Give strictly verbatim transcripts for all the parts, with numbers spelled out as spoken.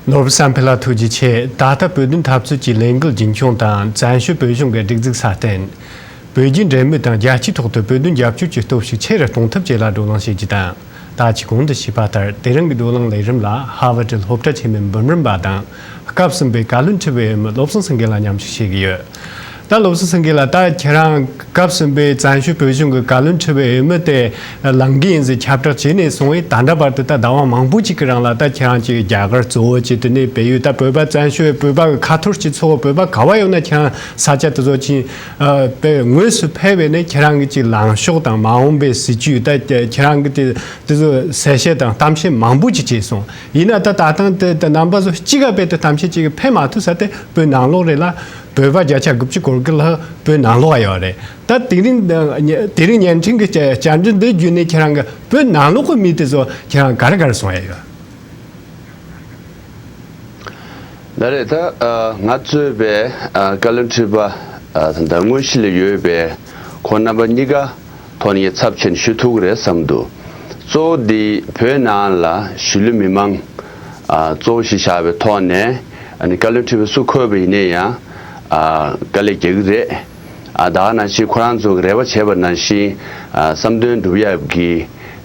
ནོར་བུ་བསམ་འཕེལ་ལགས་ཐུགས་རྗེ་ཆེ། ད་ལྟ་བོད་དོན་འཐབ་རྩོད་ཀྱི་ལས་འགུལ་རྒྱུན་འཁྱོངས་དང་བཙན་བྱོལ་བོད་གཞུང་གི་སྒྲིག་འཛུགས་སྲ་བརྟན། བོད་བརྒྱུད་འབྲེལ་མོལ་དང་རྒྱལ་སྤྱིའི་ཐོག་ཏུ་བོད་དོན་རྒྱབ་སྐྱོར་གྱི་སྟོབས་ཤུགས་ཆེ་རུ་གཏོང་ཐབས་བཅས་ལ་བགྲོ་གླེང་བྱེད་རྒྱུ་དང་། ད་ཅི་གོང་དུ་ཞུས་པ་ལྟར་དེ་རིང་གི་བགྲོ་གླེང་ལས་རིམ་ལ་ཧར་ཝར་ཌི་སློབ་གྲྭ་ཆེན་མོའི་འབུམ་རམས་པ་དང་སྐབས་གསུམ་པའི་བཀའ་བློན་ཁྲི་པའི་འོས་མི་བློ་བཟང་སེང་གེ་ལགས་མཉམ་ཞུགས་བྱེད་ཀྱི་ཡོད། ད་བློ་བཟང་སེང་གེ་ལགས། ད་ཁྱེད་རང་སྐབས་གསུམ་པའི་བཙན་བྱོལ་བོད་གཞུང་གི་བཀའ་བློན་ཁྲི་པའི་འོས་མི་དེ་ལངས་ཀྱི་ཡིན་ཟེར་ཁྱབ་བསྒྲགས་བྱས་ནས་བཟུང་བའི་ད་ལྟ་བར་དུ་ད་ཟླ་བ་མང་པོ་ཅིག་གི་རིང་ལ་ད་ཁྱེད་རང་ཅིག་རྒྱ་གར་གཙོ་བོ་བྱས། དེ་ནས་བལ་ཡུལ། ད་བོད་པ་བཙན་བྱོལ་བོད་པ་གི་ཁ་ཐོར་སྤྱི་ཚོགས་བོད་པ་ག་བ་ཡོད་ན་ཁྱེད་རང་ས་ཆ་དེ་ཚོ་ཅིག་ཨ་དཔེ་དངོས་སུ་ཕེབས་པས་ནས་ཁྱེད་རང་གི་ཅིག་ལངས་ཕྱོགས་དང་མ་འོངས་པའི་སྲིད་ཇུས། ད་ཁྱེད་རང་གི་དེ་དེ་ཚོ་གསལ་བཤད་དང་གཏམ་བཤད་མང་པོ་ཅིག་བྱས་སོང་། ཡིན་ན་ད་ད་ཐེངས་དེ་ད་རྣམ་པ་ཚོ་གཅིག་ག་དཔེ་དེ་གཏམ་བཤད་ཅིག་ཕེབས་མ་ཐུབ་ས་དེ་བོད་ནང་ལོགས་རེད་ལ། བོད་པ་བརྒྱ་ཆ་དགུ་བཅུ་གོ་དགུ་ལྷག་བོད་ནང་ལོགས་ཡོད་རེད། ད་དེ་རིང་དེ་རིང་བརྙན་འཕྲིན་གྱི་བཅར་འདྲི་འདི་བརྒྱུད་ནས་ཁྱེད་རང་གི་བོད་ནང་ལོགས་ཀྱི་མི་དེ་ཚོ་ཁྱེད་རང་ག་རེ་ག་རེ་གསུང་ཡ་ཡོད། ལགས་རེད། ད་ང་གཙོས་པའི་བཀའ་བློན་ཁྲི་པ་ད་དངོས་གཞི་ལ་ཡོད་པའི་ཁོང་རྣམ་པ་གཉིས་ཀ་ཐོག་ནས་ངས་ཚབས་ཆེན་ཞུ་ཐུབ་ཀྱི་རེད་བསམ་འདུག། གཙོ་བོ་འདི་བོད་ནང་ལ་གཞིས་ལུས་མི་མང་གཙོ་བོ་གཞི་བཞག་པའི་ཐོག་ནས་ཨ་ནི་བཀའ་བློན་ཁྲི་པ་སུ་འཁོད་པ་ཡིན་ན་ཡང་དཀའ་ལས་རྒྱག་གི་རེད། ད་ག་ནང་བཞིན་ཁོ་རང་ཚོ་གི་རེ་བ་བྱས་པ་ནང་བཞིན་བསམ་དོན་འགྲུབ་ཡག་གི་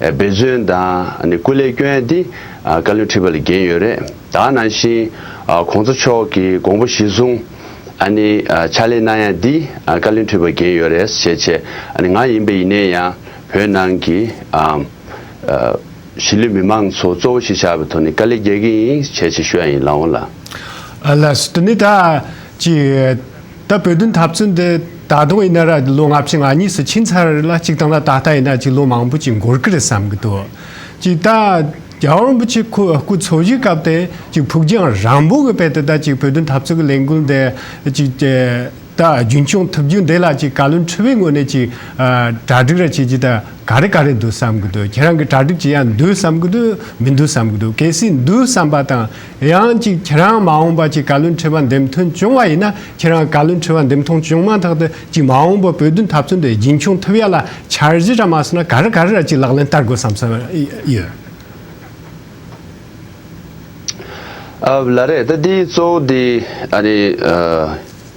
འབད་བརྩོན་དང་ཨ་ནི་སྐུ་ལས་སྐྱོན་ཡ་འདི་བཀའ་བློན་ཁྲི་པ་ལ་འགན་ཡོད་རེད། ད་ག་ནང་བཞིན་གོང་ས་མཆོག་གི་དགོངས་པ་གཞིར་བཟུང་ཨ་ནི་ཕྱག་ལས་གནང་ཡ་འདི་བཀའ་བློན་ཁྲི་པ་འགན་ཡོད་རེད་ཞེས་བྱས། ཨ་ནི་ང་ཡིན་པ་ཡིན་ནའི་ཡང་བོད་ནང་གི་གཞིས་ལུས་མི་མང་ཚོ་གཙོ་བོ་གཞི་བཞག་པའི་ཐོག་ནས་དཀའ་ལས་རྒྱག་གི་ཡིན་ཞེས་བྱས་ཞུ་ཡ་ཡིན། ལགས་འོང་ལགས། ཨ་ལགས་སོ། དེ་ནི་ད་ཅི་ད་བོད་དོན་འཐབ་རྩོད་འདི་ད་དུང་ཡིན་ན་ར་ལོ་ལྔ་བཅུ་ང་གཉིས་སུ་ཕྱིན་ཚར་ལ་གཅིག་དང་ལ་ད་ལྟ་ཡིན་ན་ཅིག་ལོ་མང་པོ་ཅིག་འགོར་གི་རེད་བསམ་གི་འདུག། ཅིག་ད་རྒྱལ་བ་རིན་པོ་ཆེ་ཁོ་སྐུ་འཚོ་བཞུགས་སྐབས་དེ་ཅིག་ཕུགས་རྒྱང་རིང་པོ་གི་དཔེ་དེ་ད་ཅིག་བོད་དོན་འཐབ་རྩོད་ཀྱི་ལས་འགུལ་འདི་ཅིག་ད་རྒྱུན་འཁྱོངས་ཐུབ་རྒྱུ་འདི་ལ་ཅིག་བཀའ་བློན་ཁྲི་པའི་ངོས་ནས་ཅིག་གྲ་སྒྲིག་ར་བྱེད་རྒྱུ་ད་ག་རེ་ག་རེ་འདུག་བསམ་གི་འདུག། ཁྱེད་རང་གི་གྲ་སྒྲིག་བྱེད་ཡ་འདུག་བསམ་གི་འདུག་མི་འདུག་བསམ་གི་འདུག། གལ་སྲིད་འདུག་བསམ་པ་དང་ཡང་ཅིག་ཁྱེད་རང་མ་འོངས་པ་ཅིག་བཀའ་བློན་ཁྲི་པ་འདེམས་ཐོན་བྱུང་བ་ཡིན་ན། ཁྱེད་རང་བཀའ་བློན་ཁྲི་པ་འདེམས་ཐོན་བྱུང་མ་ཐག་ཏུ་ཅིག་མ་འོངས་པ་བོད་དོན་འཐབ་རྩོད་འདི་རྒྱུན་འཁྱོངས་ཐུབ་ཡ་ལ་འཆར་གཞི་ར་མ་སོང་ན་ག་རེ་ག་རེ་ར་ཅིག་ལག་ལེན་བསྟར་དགོས་བསམ་བསམ་ཡོད། ཨ་ལགས་རེད། ད་འདི་གཙོ་བོ་འདི་ཨ་ནི་ཨ་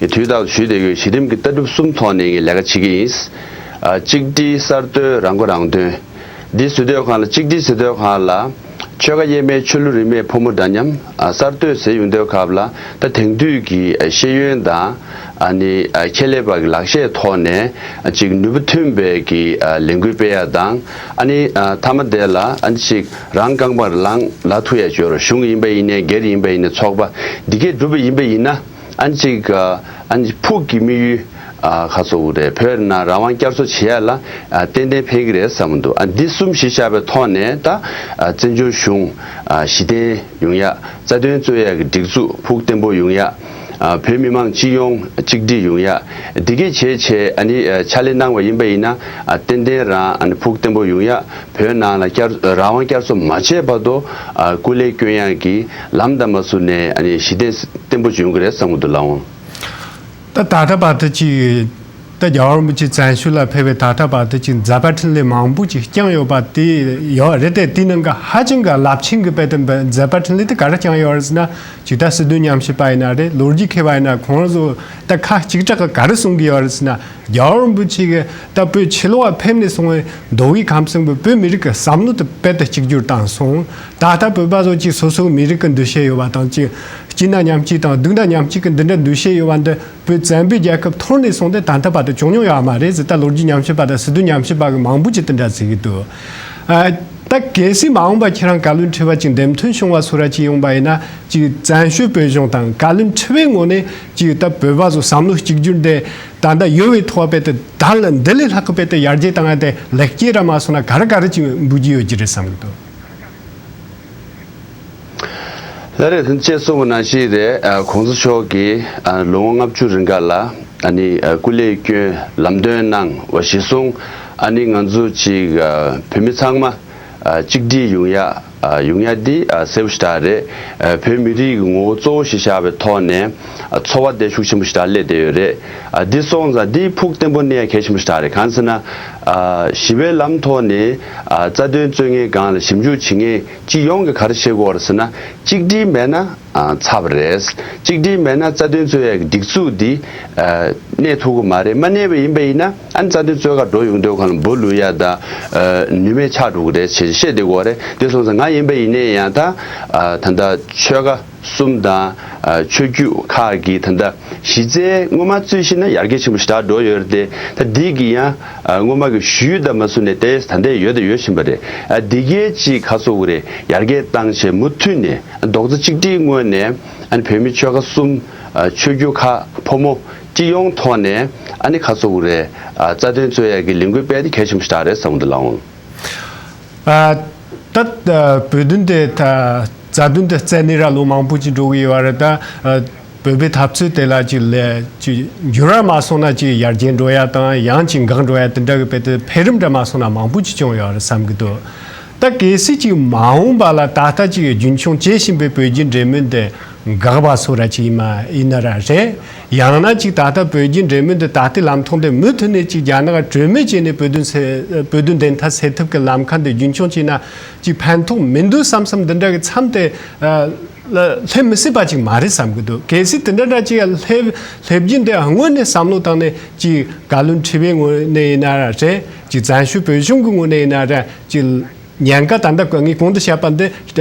ངས་དུས་རྟག་ཏུ་ཞུས་བསྡད་ཡོད། གཞི་རིམ་གྱི་ལྟ་གྲུབ་གསུམ་ཐོག་ནས་ངས་ལས་ཀ་བྱེད་ཀྱི་ཡིན། ཨ་གཅིག་སྒྲིལ། གསར་གཏོད། རང་མགོ་རང་ཐོན། འདི་ཟེར་དུས་སྒང་ལ་གཅིག་སྒྲིལ་ཟེར་དུས་སྒང་ལ་ཆོལ་ཁ་དབྱེ་མེད་ཆོས་ལུགས་རིས་མེད་ཕོ་མོ་འདྲ་མཉམ། ཨ་གསར་གཏོད་ཟེར་ཡོང་དུས་སྐབས་ལ་ད་དེང་དུས་ཀྱི་ཨ་ཤེས་ཡོན་དང་ཨ་ནི་ཨ་ཁྱད་ལས་པ་གི་ལག་ཤེས་ཐོག་ནས་ཨ་ཅིག་ནུས་པ་ཐོན་པའི་གི་ཨ་ལས་འགུལ་སྤེལ་ཡ་དང་། ཨ་ནི་ཨ་མཐའ་མ་དེ་ལ་ཨ་ནི་ཅིག་རང་རྐང་པར་ལངས་ལ་ཐུག་ཡ་ཅིག་ཡོད་རེད། གཞུང་ཡིན་པ་ཡིན་ནའི་སྒེར་ཡིན་པ་ཡིན་ནའི་ཚོགས་པ་འདི་གས་སྒྲུབ་པ་ཡིན་པ་ཡིན་ན། ཨ་ནི་ཅིག་ཨ་ནི་ཕུགས་ཀྱི་དམིགས་ཡུལ་ཨ་ཁ་ཚོ་བོ་རེད། བོད་ནང་རང་དབང་བསྐྱར་གསོ་བྱེད་ཡ་ལ་ཨ་ཏན་ཏན་ཕན་གྱི་རེད་བསམ་གྱི་འདུག། ཨ་འདི་གསུམ་གཞི་བཞག་པའི་ཐོག་ནས་ད་ཨ་བཙན་བྱོལ་གཞུང་ཨ་གཞི་རྟེན་ཡོང་ཡ། རྩ་དོན་རྩོད་ཡ་གི་སྒྲིག་འཛུགས་ཕུགས་བརྟན་པོ་ཡོང་ཡ། ཨ་བོད་མི་མང་སྤྱི་ཡོངས་གཅིག་སྒྲིལ་ཡོང་ཡ། འདི་གས་བྱས་བྱས་ཨ་ནི་ཨ་ཕྱག་ལས་གནང་བ་ཡིན་པ་ཡིན་ན་ཨ་ཏན་ཏན་རང་ཨ་ནི་ཕུགས་བརྟན་པོ་ཡོང་ཡ། བོད་ནང་ལ་བསྐྱར་རང་དབང་བསྐྱར་གསོ་མ་བྱས་བར་དུ་ཨ་སྐུ་ལས་སྐྱོན་ཡག་གི་ལམ་དང་མ་བཟུང་ནས་ཨ་ནི་གཞི་རྟེན་བརྟན་པོ་ཅིག་ཡོང་གི་རེད་བསམ་གྱི་འདུག། ལགས་འོང་། ད་ད་ལྟ་བར་དུ་ཅིག་ད་རྒྱལ་བ་རིན་པོ་ཆེ་བཙན་བྱོལ་ལ་ཕེབས་པའི་ད་ལྟ་བར་དུ་ཅིག་མཛད་པ་འཕྲིན་ལས་མང་པོ་ཅིག་བསྐྱངས་ཡོད་པ་དེ་ཡོད་རེད་དེ། དེའི་ནང་གི་ཧ་ཅང་གི་རླབས་ཆེན་གྱི་དཔེ་དེ་མཛད་པ་འཕྲིན་ལས་དེ་ག་རེ་བསྐྱངས་ཡོད་རེད་ཟེར་ན། ཅིག་ད་སྲིད་དོན་ཉམས་ཞིབ་པ་ཡིན་ན་རེད། ལོ་རྒྱུས་མཁས་པ་ཡིན་ན་ཁོང་ཚོ་ད་ཁ་གཅིག་གྲགས་གི་ག་རེ་གསུང་གི་ཡོད་རེད་ཟེར་ན། རྒྱལ་བ་རིན་པོ་ཆེ་གི་ད་བོད་ཕྱི་ལོགས་ལ་ཕེབས་ནས་སོང་བའི་མདོ་དབུས་ཁམས་གསུམ་གྱི་བོད་མི་རིགས་ཀྱི་བསམ་བློ་དེ་དཔེ་དེ་གཅིག་གྱུར་བཏང་སོང་། ད་ལྟ་བོད་པ་ཚོ་ཅིག་སོ་སོའི་མི་རིགས་ཀྱི་འདུ་ཤེས་ཡོད་པ་དང་། ཅིག་སྐྱིད་ན་མཉམ་སྐྱིད་དང་སྡུག་ན་མཉམ་སྐྱིད་ཀྱི་འདི་འདྲ་འདུ་ཤེས་ཡོད་པ་འདི་བོད་བཙན་པོའི་རྒྱལ་ཁབ་འཐོར་ནས་སོང་སྟེ་ད་ལྟ་བར་དུ་བྱུང་མྱོང་ཡོད་མ་རེད་ཟེར། ད་ལོ་རྒྱུས་ཉམས་ཞིབ་པ་དང་སྲིད་དོན་ཉམས་ཞིབ་པ་གི་མང་པོ་ཅིག་དེ་འདྲ་ཟེར་གྱི་འདུག། ཨ་ད་གལ་སྲིད་མ་འོངས་པ་ཁྱེད་རང་བཀའ་བློན་ཁྲི་པ་ཅིག་འདེམས་ཐོན་བྱུང་བ་སོགས་ར་ཅིག་ཡོང་པ་ཡིན་ན། ཅིག་བཙན་བྱོལ་བོད་གཞུང་དང་བཀའ་བློན་ཁྲི་པའི་ངོས་ནས་ཅིག་ད་བོད་པ་ཚོ་བསམ་བློ་གཅིག་གྱུར་འདི་ད་ལྟ་ཡོད་པའི་ཐོག་དཔེ་དེ་ད་ལ་འདི་ལས་ལྷག་གི་དཔེ་དེ་ཡར་རྒྱས་བཏང་ཡ་དེ་ལེགས་སྐྱེས་ར་མ་སོང་ན་ག་རེ་ག་རེ་ཅིག་འབུལ་རྒྱུ་ཡོད་ཀྱི་རེད་བསམ་གྱི་འདུག། ལགས་རེད། དེ་ཅེས་གསུངས་པ་ནང་བཞིན་རེད། ཨ་གོང་ས་མཆོག་གིས་ཨ་ལོ་ངོ་ལྔ་བཅུ་རིང་ག་ལ་ཨ་ནི་ཨ་སྐུ་ལས་བསྐྱོན་ལམ་སྟོན་གནང་བ་གཞིར་བཟུང་། ཨ་ནི་ང་ཚོ་ཅིག་ཨ་བོད་མི་ཚང་མ་ཨ་གཅིག་སྒྲིལ་ཡོང་ཡ། ཨ་ཡོང་ཡ་འདི་ཨ་གསལ་པོ་ཞེ་དྲག་རེད། ཨ་བོད་མི་རིགས་ཀྱི་ངོ་བོ་གཙོ་བོ་ཞིག་བཞག་པའི་ཐོག་ནས་ཨ་འཚོ་བ་དེ་ཤུགས་ཆེན་པོ་ཞེ་དྲག་སླེབས་བསྡད་ཡོད་རེད། ཨ་འདི་སོང་ཙང་འདི་ཕུགས་བརྟན་པོ་གནས་ཡ་གལ་ཆེན་པོ་ཞེ་དྲག་རེད། གང་ཟེར་ན་ཨ་ཞི་བའི་ལམ་ཐོག་ནས་ཨ་རྩ་དོན་རྩོད་མཁན་སྒང་ལ་ཞིབ་འཇུག་བྱེད་མཁན་སྤྱི་ཡོངས་ཀྱིས་ག་རེ་བཤད་ཀྱི་ཡོད་རེད་ཟེར་ན། གཅིག་སྒྲིལ་མེད་ན་ཨ་ཚར་བ་རེད། གཅིག་སྒྲིལ་མེད་ན་རྩ་དོན་རྩོད་ཡ་གི་སྒྲིག་འཛུགས་འདི་ཨ་གནས་ཐུབ་ཀྱི་མ་རེད། མ་གནས་པ་ཡིན་པ་ཡིན་ན་ཨ་ནི་རྩ་དོན་རྩོད་གར་འགྲོ་ཡོང་དུས་སྒང་ལ་འབུ་བླུག་ཡ་དང་ཨ་ནུས་མེད་ཆགས་འགྲོ་གི་རེད་ཅེས་བཤད་བསྡད་ཀྱི་ཡོད་རེད། དེ་སོང་ཙང་ང་ཡིན་པ་ཡིན་ནའི་ཡང་ད་ཨ་ད་ལྟ་ཆོལ་ཁ་གསུམ་དང་ཨ་ཆོས་བརྒྱུད་ཁག་གི་ད་ལྟ་གཞི་རྩའི་སྔོན་མ་བརྩིས་ཤིང་ན་ཡར་རྒྱས་ཆེན་པོ་ཞེ་དྲག་འགྲོ་ཡོད་རེད་དེ། ད་འདི་གི་ཡང་ཨ་སྔོན་མ་གི་ཞུས་དང་མ་བཟུང་ནས་དེ་ད་ལྟ་ཡོད་དང་ཡོད་བཞིན་པ་རེད། ཨ་འདི་གའི་ཅིག་ག་ཚོད་རེད། ཡར་རྒྱས་བཏང་བྱས་མུ་མཐུད་ནས་རྡོག་རྩ་གཅིག་སྒྲིལ་ངོས་ནས་ཨ་ནི་བོད་མི་ཆོལ་ཁ་གསུམ་ཨ་ཆོས་བརྒྱུད་ཁག་ཕོ་མོ་སྤྱི་ཡོངས་ཐོག་ནས་ཨ་ནི་ག་ཚོད་རེད། ཨ་རྩ་དོན་རྩོད་ཡ་གི་ལས་འགུལ་སྤེལ་དེ་གལ་ཆེན་པོ་ཞེ་དྲག་རེད་བསམ་གི་འདུག་ལགས་འོང་། ཨ་ད་ཨ་བོད་དོན་དེ་ད་རྩ་དོན་དེ་རྩ་ནས་ར་ལོ་མང་པོ་ཅིག་འགྲོ་གི་ཡོད་རེད། ད་ཨ་བོད་པའི་འཐབ་རྩོད་དེ་ལ་ཅིག་ལས་ཅིག་འགྱུར་བ་མ་སོང་ན་ཅིག་ཡར་རྒྱས་འགྲོ་ཡ་དང་ཡང་ཅིག་འགག་འགྲོ་ཡ་དེ་འདྲ་གི་དཔེ་དེ་འཕེལ་རིམ་འདྲ་མ་སོང་ན་མང་པོ་ཅིག་བྱུང་ཡོད་རེད་བསམ་གི་འདུག་ད་གལ་སྲིད་ཅིག་མ་འོངས་པ་ལ་ད་ལྟ་ཅིག་རྒྱུན་འཁྱོངས་བྱེད་བཞིན་པའི་བོད་རྒྱའི་འབྲེལ་མོལ་འདི་འགག་པ་སོགས་ར་ཅིག་ཡིན་མ་ཡིན་ན་ར་རེད། ཡང་ན་ཅིག་ད་ལྟ་བོད་རྒྱའི་འབྲེལ་མོལ་འདི་ད་ལྟའི་ལམ་ཐོག་འདི་མུ་མཐུད་ནས་ཅིག་རྒྱ་ནག་གྲོས་མོལ་བྱས་ནས་བོད་དོན་སེལ་བོད་དོན་བདེན་མཐའ་སེལ་ཐབས་ཀྱི་ལམ་ཁ་འདི་རྒྱུན་འཁྱོངས་བྱས་ན་ཅིག་ཕན་ཐོགས་མི་འདུག་བསམ་བསམ་འདི་འདྲ་གི་མཚམས་དེ་ཨ་ལ་སླེབས་མི་སྲིད་པ་ཅིག་མ་རེད་བསམ་གི་འདུག་གལ་སྲིད་དེ་འདྲ་འདྲ་ཅིག་སླེབས་སླེབས་རྒྱུ་འདི་སྔོན་ནས་བསམ་བློ་བཏང་ནས་ཅིག་བཀའ་བློན་ཁྲི་པའི་ངོས་ནས་ཡིན་ན་ར་རེད། ཅིག་བཙན་བྱོལ་བོད་གཞུང་གི་ངོས་ནས་ཡིན་ན་ར་ཅིག་ཉེན་ཁ་ད་ལྟ་ངས་གོང་དུ་བཤད་པ་འདི་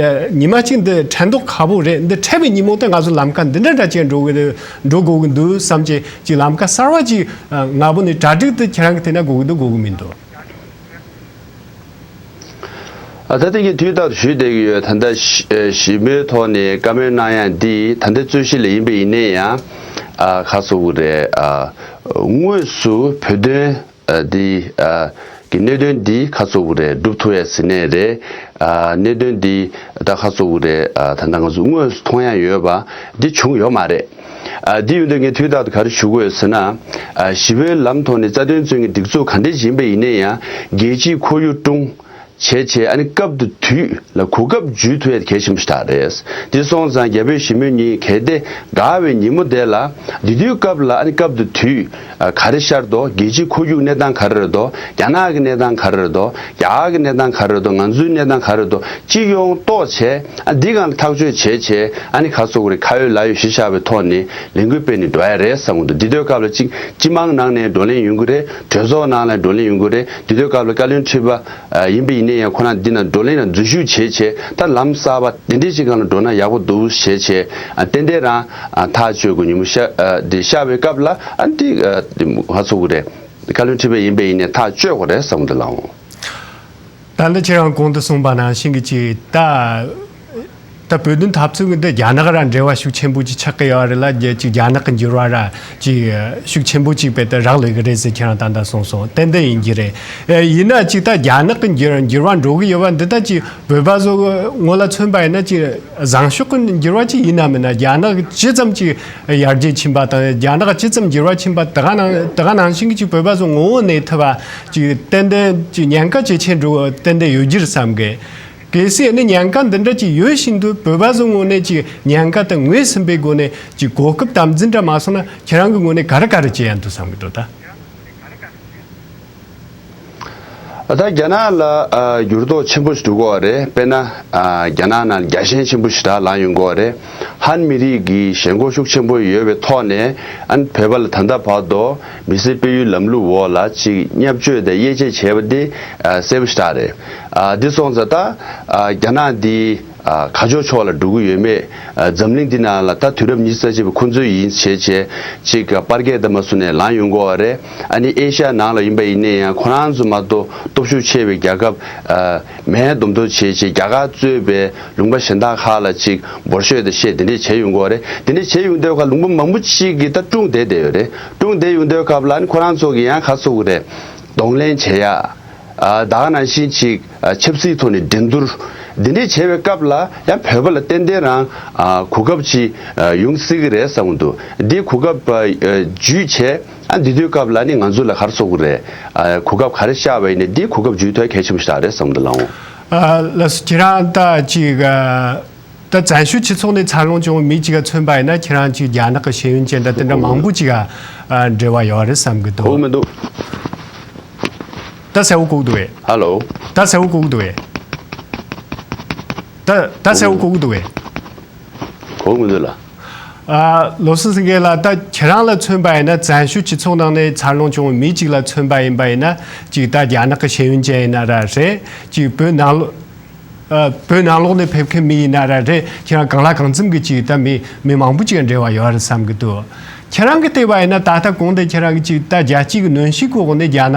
ཉི་མ་གཅིག་འདི་འཕྲད་མདོག་ཁ་པོ་རེད། འདི་འཕྲད་པའི་ཉིན་མོ་དེ་ང་ཚོ་ལམ་ཁ་འདི་འདྲ་འདྲ་ཅིག་འགྲོ་གི་འགྲོ་དགོས་ཀྱི་འདུག་བསམ་བྱས་ཅིག་ལམ་ཁ་གསར་བ་ཅིག་ང་པོ་ནས་གྲ་སྒྲིག་དེ་ཁྱེད་རང་གི་དེ་ན་དགོས་ཀྱི་འདུག་དགོས་ཀྱི་མི་འདུག་ཨ་ད་ལྟ་ངས་དུས་རྟག་ཏུ་ཞུས་བསྡད་ཀྱི་ཡོད། ད་ལྟ་ཞི་ཞི་མོལ་ཐོག་ནས་བཀའ་མོལ་གནང་ཡ་འདི་ད་ལྟའི་རྩོད་གཞི་ལ་ཡིན་པ་ཡིན་ནའི་ཡང་ཨ་ཁ་སོ་བོ་རེད། ཨ་དངོས་སུ་བོད་དོན་ཨ་འདི་ཨ་གི་གནད་དོན་འདི་ཁ་སོ་བོ་རེད་སྒྲུབ་ཐུབ་ཡ་ཟེར་ནས་རེད། ཨ་གནད་དོན་འདི་ད་ཁ་སོ་བོ་རེད། ཨ་ད་ལྟ་ང་ཚོ་དངོས་སུ་མཐོང་ཡ་ཡོད་པ་འདི་བྱུང་ཡོད་མ་རེད། ཨ་འདི་ཡོད་དུས་ངས་དུས་རྟག་ཏུ་ག་རེ་ཞུ་དགོས་ཟེར་ན། ཨ་ཞི་བའི་ལམ་ཐོག་ནས་རྩ་དོན་རྩོད་མཁན་སྒྲིག་འཛུགས་ག་འདྲས་ཡིན་པ་ཡིན་ནའི་ཡང་རྒྱལ་སྤྱིའི་ཁོར་ཡུག་སྲུང་བྱས་བྱས་ཨ་ནི་སྐབས་དང་དུས་ལ་གོ་སྐབས་འཇུས་ཐུབ་ཡ་གལ་ཆེན་པོ་ཞིག་རེད། དེ་སོང་ཙང་རྒྱ་བོད་ཞི་མོལ་གཉིས་གལ་ཏེ་འགག་པའི་ཉིན་མོ་དེ་ལ་དེ་དུས་སྐབས་ལ་ཨ་ནི་སྐབས་དང་དུས་ཨ་ག་རེ་ཤར་འདུག་རྒྱལ་སྤྱིའི་ཁོར་ཡུག་གནས་སྟངས་ག་རེ་རེད་འདུག་རྒྱ་ནག་གི་གནས་སྟངས་ག་རེ་རེད་འདུག་རྒྱ་གར་གྱི་གནས་སྟངས་ག་རེ་རེད་འདུག་ང་ཚོའི་གནས་སྟངས་ག་རེ་རེད་འདུག་སྤྱི་ཡོངས་རྟོགས་བྱས་ཨ་འདི་སྒང་ལ་ཐག་གཅོད་བྱས་བྱས་ཨ་ནི་ཁ་སོ་གོ་རེ་ཁ་ཡོད་ལག་ཡོད་གཞི་བཞག་པའི་ཐོག་ནས་ལས་འགུལ་སྤེལ་ནས་འགྲོ་ཡ་རེད་བསམ་གི་འདུག་འདི་དུས་སྐབས་ལ་གཅིག་སྤྱི་དམངས་ནང་ནས་བགྲོ་གླེང་ཡོང་གི་རེད། གྲོས་ཚོགས་ནང་ལ་བགྲོ་གླེང་ཡོང་གི་རེད། འདི་དུས་སྐབས་ལ་བཀའ་བློན་ཁྲི་པ་ཨ་ཡིན་པ་ཡིན་ནའི་ཡང་ཁོ་རང་འདི་ན་བགྲོ་གླེང་ལ་འཛུལ་ཞུགས་བྱས་བྱས་ད་ལམ་གསར་པ་དེ་འདྲའི་ཞིག་སྒང་ལ་འགྲོ་ན་ཡག་པོ་འདུག་ཞེས་བྱས་ཨ་ཏན་ཏན་རང་ཨ་ཐག་གཅོད་དགོས་ཉིན་མོ་ཤ་ཨ་འདི་ཤར་བའི་སྐབས་ལ་ཨ་འདི་ཨ་འདི་ང་ཚོ་གི་རེད། བཀའ་བློན་ཁྲི་པ་ཡིན་པ་ཡིན་ནའི་ཐག་གཅོད་དགོས་རེད་བསམ་གི་འདུག་ལགས་འོང་། ད་ལྟ་ཁྱེད་རང་གོང་དུ་གསུངས་པ་ནང་བཞིན་གྱི་ཅིག་ད་ད་བོད་དོན་འཐབ་རྩོད་ཀྱི་འདི་རྒྱ་ནག་རང་འབྲེལ་བ་ཤུགས་ཆེན་པོ་ཅིག་ཆགས་ཀྱི་ཡོད་རེད་ལ། རྒྱ་ཅིག་རྒྱ་ནག་གི་འགྱུར་བ་ར་ཅིག་ཤུགས་ཆེན་པོ་ཅིག་དཔེ་ད་རག་ལས་ཀྱི་རེད་ཟེར་ཁྱེད་རང་ད་ལྟ་གསུངས་སོང་། ཏན་ཏན་ཡིན་གྱི་རེད། ཨེ་ཡིན་ན་ཅིག་ད་རྒྱ་ནག་གི་འགྱུར་འགྱུར་བ་འགྲོ་གི་ཡོད་པ་འདི་ད་ཅིག་བོད་པ་ཚོ་ངོས་ལ་མཚོན་པ་ཡིན་ན་ཅིག་བཟང་ཕྱོགས་ཀྱི་འགྱུར་བ་ཅིག་ཡིན་ན་མིན་ན་རྒྱ་ནག་ཅི་ཙམ་ཅིག་ཡར་རྒྱས་ཕྱིན་པ་དང་རྒྱ་ནག་ཅི་ཙམ་འགྱུར་བ་ཕྱིན་པ་དེ་ག་ནང་དེ་ག་ནང་བཞིན་གྱི་ཅིག་བོད་པ་ཚོ་ངོ་བོ་གནས་ཐུབ་པ་ཅིག་ཏན་ཏན་ཅིག་ཉེན་ཁ་ཇེ་ཆེར་འགྲོ་ཏན་ཏན་ཡོད་རྒྱུ་རེད་བསམ་གི། གལ་སྲིད་ནི་ཉེན་ཁ་འདི་འདྲ་ཅིག་ཡོད་བཞིན་དུ་བོད་པ་ཚོ་ངོས་ནས་ཅིག་ཉེན་ཁ་དེ་ངོས་ཟིན་པའི་སྒོ་ནས་ཅིག་གོ་སྐབས་དམ་འཛིན་འདྲ་མ་སོང་ན་ཁྱེད་རང་གི་ངོས་ནས་ག་རེ་ག་རེ་བྱེད་ཡ་འདུག་བསམ་གི་འདུག་ད། ད་རྒྱ་ནག་ལ་ཨ་འགྱུར་ལྡོག་ཆེན་པོ་ཞིག་འགྲོ་གི་ཡོད་རེད། དཔེར་ན་ཨ་རྒྱ་ནག་ནང་རྒྱ་ཞེན་ཆེན་པོ་ཞིག་ད་ལངས་ཡོང་གི་ཡོད་རེད། ཧན་མི་རིགས་ཀྱི་ཞེན་ཁོག་ཤུགས་ཆེན་པོ་ཡོད་པའི་ཐོག་ནས་ཨ་ནི་བོད་པ་ལ་ད་ལྟ་བར་དུ་མི་སེར་སྤེལ་ཡུལ་ལམ་ལུགས་འོག་ལ་ཅིག་བརྙས་བཅོས་དང་དབྱེ་འབྱེད་བྱས་པ་འདི་ཨ་གསལ་པོ་ཞིག་རེད། ཨ་འདི་སོང་ཙང་ད་ཨ་རྒྱ་ནག་འདི་ཨ་ག་ཕྱོགས་ཕྱོགས་ལ་འགྲོ་གི་ཡོད་མེད། ཨ་འཛམ་གླིང་འདི་ནང་ལ་ད་དུས་རབས་ཉི་ཤུ་རྩ་གཅིག་པ་ཁོ་ཚོའི་ཡིན་བྱས་བྱས་ཅིག་པར་སྐད་དང་མ་སུ་ནས་ལངས་ཡོང་གི་ཡོད་རེད། ཨ་ནི་ཨེ་ཤ་ཡ་ནང་ལ་ཡིན་པ་ཡིན་ནའི་ཡང་ཁོ་རང་ཚོ་མ་གཏོགས་སྟོབས་ཤུགས་ཆེ་བའི་རྒྱལ་ཁབ་ཨ་མེད་མདོག་མདོག་བྱས་བྱས་རྒྱ་གར་གཙོས་པའི་ལུང་པ་གཞན་དག་ཁག་ལ་ཅིག་འབོར་ཤོས་དང་བཤད་དེ་འདྲས་བྱས་ཡོང་གི་ཡོད་རེད། དེ་འདྲས་བྱས་ཡོང་དུས་ཁ་ལུང་པ་མང་པོ་ཅིག་གིས་ད་ཀྲུང་བསྡད་བསྡད་ཡོད་རེད། ཀྲུང་བསྡད་ཡོང་དུས་སྐབས་ལ་ཨ་ནི་ཁོ་རང་ཚོ་གིས་ཡང་ཁ་གསོ་གི་རེད། གདོང་ལེན་བྱེད་ཡ། ཨ་ད་ག་ནང་བཞིན་ཅིག་ཨ་ཆབ་སྲིད་ཐོག་ནས་འགྲན་བསྡུར་འདི་འདྲས་བྱེད་པའི་སྐབས་ལ་ཡང་བོད་པ་ལ་ཏན་ཏན་རང་ཨ་གོ་སྐབས་ཅིག་ཨ་ཡོང་སྲིད་ཀྱི་རེད་བསམ་གྱི་འདུག་འདི་གོ་སྐབས་ཨ་འཇུས་བྱས་ཨ་འདི་དུས་སྐབས་ལ་ནི་ང་ཚོ་ལ་ག་རེ་གསོ་གི་རེད། ཨ་གོ་སྐབས་ག་རེ་ཤར་བ་ཡིན་ནའི་འདི་གོ་སྐབས་འཇུས་ཐུབ་གལ་ཆེན་པོ་ཞིག་རེད་བསམ་གྱི་འདུག་ལགས་འོང་། ཨ། ལགས་སོ། ཁྱེད་རང་ད་ཅིག་ཨ། ད་བཙན་བྱོལ་སྤྱི་ཚོགས་ནས་འཚར་ལོངས་བྱུང་བའི་མི་གཅིག་ག་མཚོན་པ་ཡིན་ན། ཁྱེད་རང་ཅིག་རྒྱ་ནག་གི་ཤེས་ཡོན་ཅན་དང་དེ་འདྲ་མང་པོ་ཅིག་ག་ཨ། འབྲེལ་བ་ཡོད་རེད་བསམ་གི་འདུག། གོ་གི་མི་འདུག། ད་གསལ་བོ་གོ་གི་འདུག་གས། ཧ་ལོ། ད་གསལ་བོ་གོ་གི་འདུག་གས། ད་ད་གསལ་བོ་གོ་གི་འདུག་གས། གོ་གི་མི་འདུག་ལགས། ཨ། བློ་བཟང་སེང་གེ་ལགས། ད་ཁྱེད་རང་ལ་མཚོན་པ་ཡིན་ན། བཙན་བྱོལ་སྤྱི་ཚོགས་ནང་ནས་འཚར་ལོངས་བྱུང་བའི་མི་གཅིག་ལ་མཚོན་པ་ཡིན་པ་ཡིན་ན། ཅིག་ད་རྒྱ་ནག་གི་ཤེས་ཡོན་ཅན་ཡིན་ན་ར་རེད། ཅིག་བོད་ནང་ལོགས། ཨ། བོད་ནང་ལོགས་ནས་ཕེབས་མཁན་མི་ཡིན་ན་ར་རེད། ཁྱེད་རང་གང་ལ་གང་འཚམ་གྱི་ཅིག་ད་མི་མི་མང་པོ་ཅིག་འབྲེལ་བ་ཡོད་རེད་བསམ་གི་འདུག། ཁྱེད་རང་གི་བལྟས་པ་ཡིན་ན། ད་ལྟ་གོང་དུ་ཁྱེད་རང་གི་ཅིག་ད་རྒྱལ་སྤྱིའི་གི་གནོན་ཤུགས་ཀྱི་འོག་ནས་རྒྱ་ནག་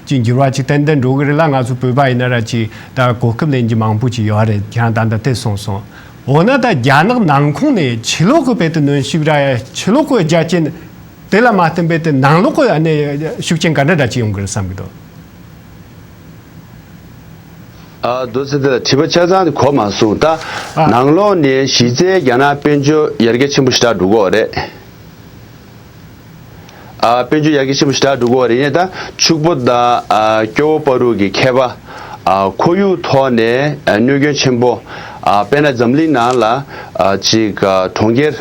ཅིག་འགྱུར་བ་ཅིག་ཏན་ཏན་འགྲོ་གི་རེད་ལ། ང་ཚོ་བོད་པ་ཡིན་ན་ར་ཅིག་ད་གོ་སྐབས་ལེན་རྒྱུ་མང་པོ་ཅིག་ཡོད་རེད། ཁྱེད་རང་ད་ལྟ་དེ་གསུངས་སོང་། འོ་ན་ད་རྒྱ་ནག་ནང་ཁོངས་ནས་ཕྱི་ལོགས་ཀྱི་བལ་དུ་གནོན་ཤུགས་ར། ཕྱི་ལོགས་ཀྱི་རྒྱ་རྐྱེན་དེ་ལ་མ་བརྟེན་པའི་དེ་ནང་ལོགས་ཀྱི་ཨ་ནི་ཤུགས་རྐྱེན་ག་འདྲ་འདྲ་ཅིག་ཡོང་གི་རེད་བསམ་གི་འདུག། ཨ། རྡོ་རྗེ་ལགས། དྲི་བ་ཆ་ཚང་དེ་གོ་མ་སོང་། ད་ཨ། ནང་ལོགས་ནས་གཞི་རྩའི་རྒྱ་ནག་དཔལ་འབྱོར་ཡར་རྒྱས་ཆེན་པོ་ཞེ་དྲག་འགྲོ་གི་ཡོད་རེད། ཨ། དཔལ་འབྱོར་ཡར་རྒྱས་ཆེན་པོ་ཞེ་དྲག་འགྲོ་གི་ཡོད་རེད། ཡིན་ནའི་ད་ཕྱུག་པོ་དང་། ཨ། སྐྱོ་བོ་བར་དུ་གི་ཁྱད་པར། ཨ། ཁོར་ཡུག་ཐོག་ནས། ཨ། གནོད་སྐྱོན་ཆེན་པོ། ཨ། དཔེར་ན་འཛམ་གླིང་ནང་ལ། ཨ། ཅིག་ཨ། གྲོང་ཁྱེར།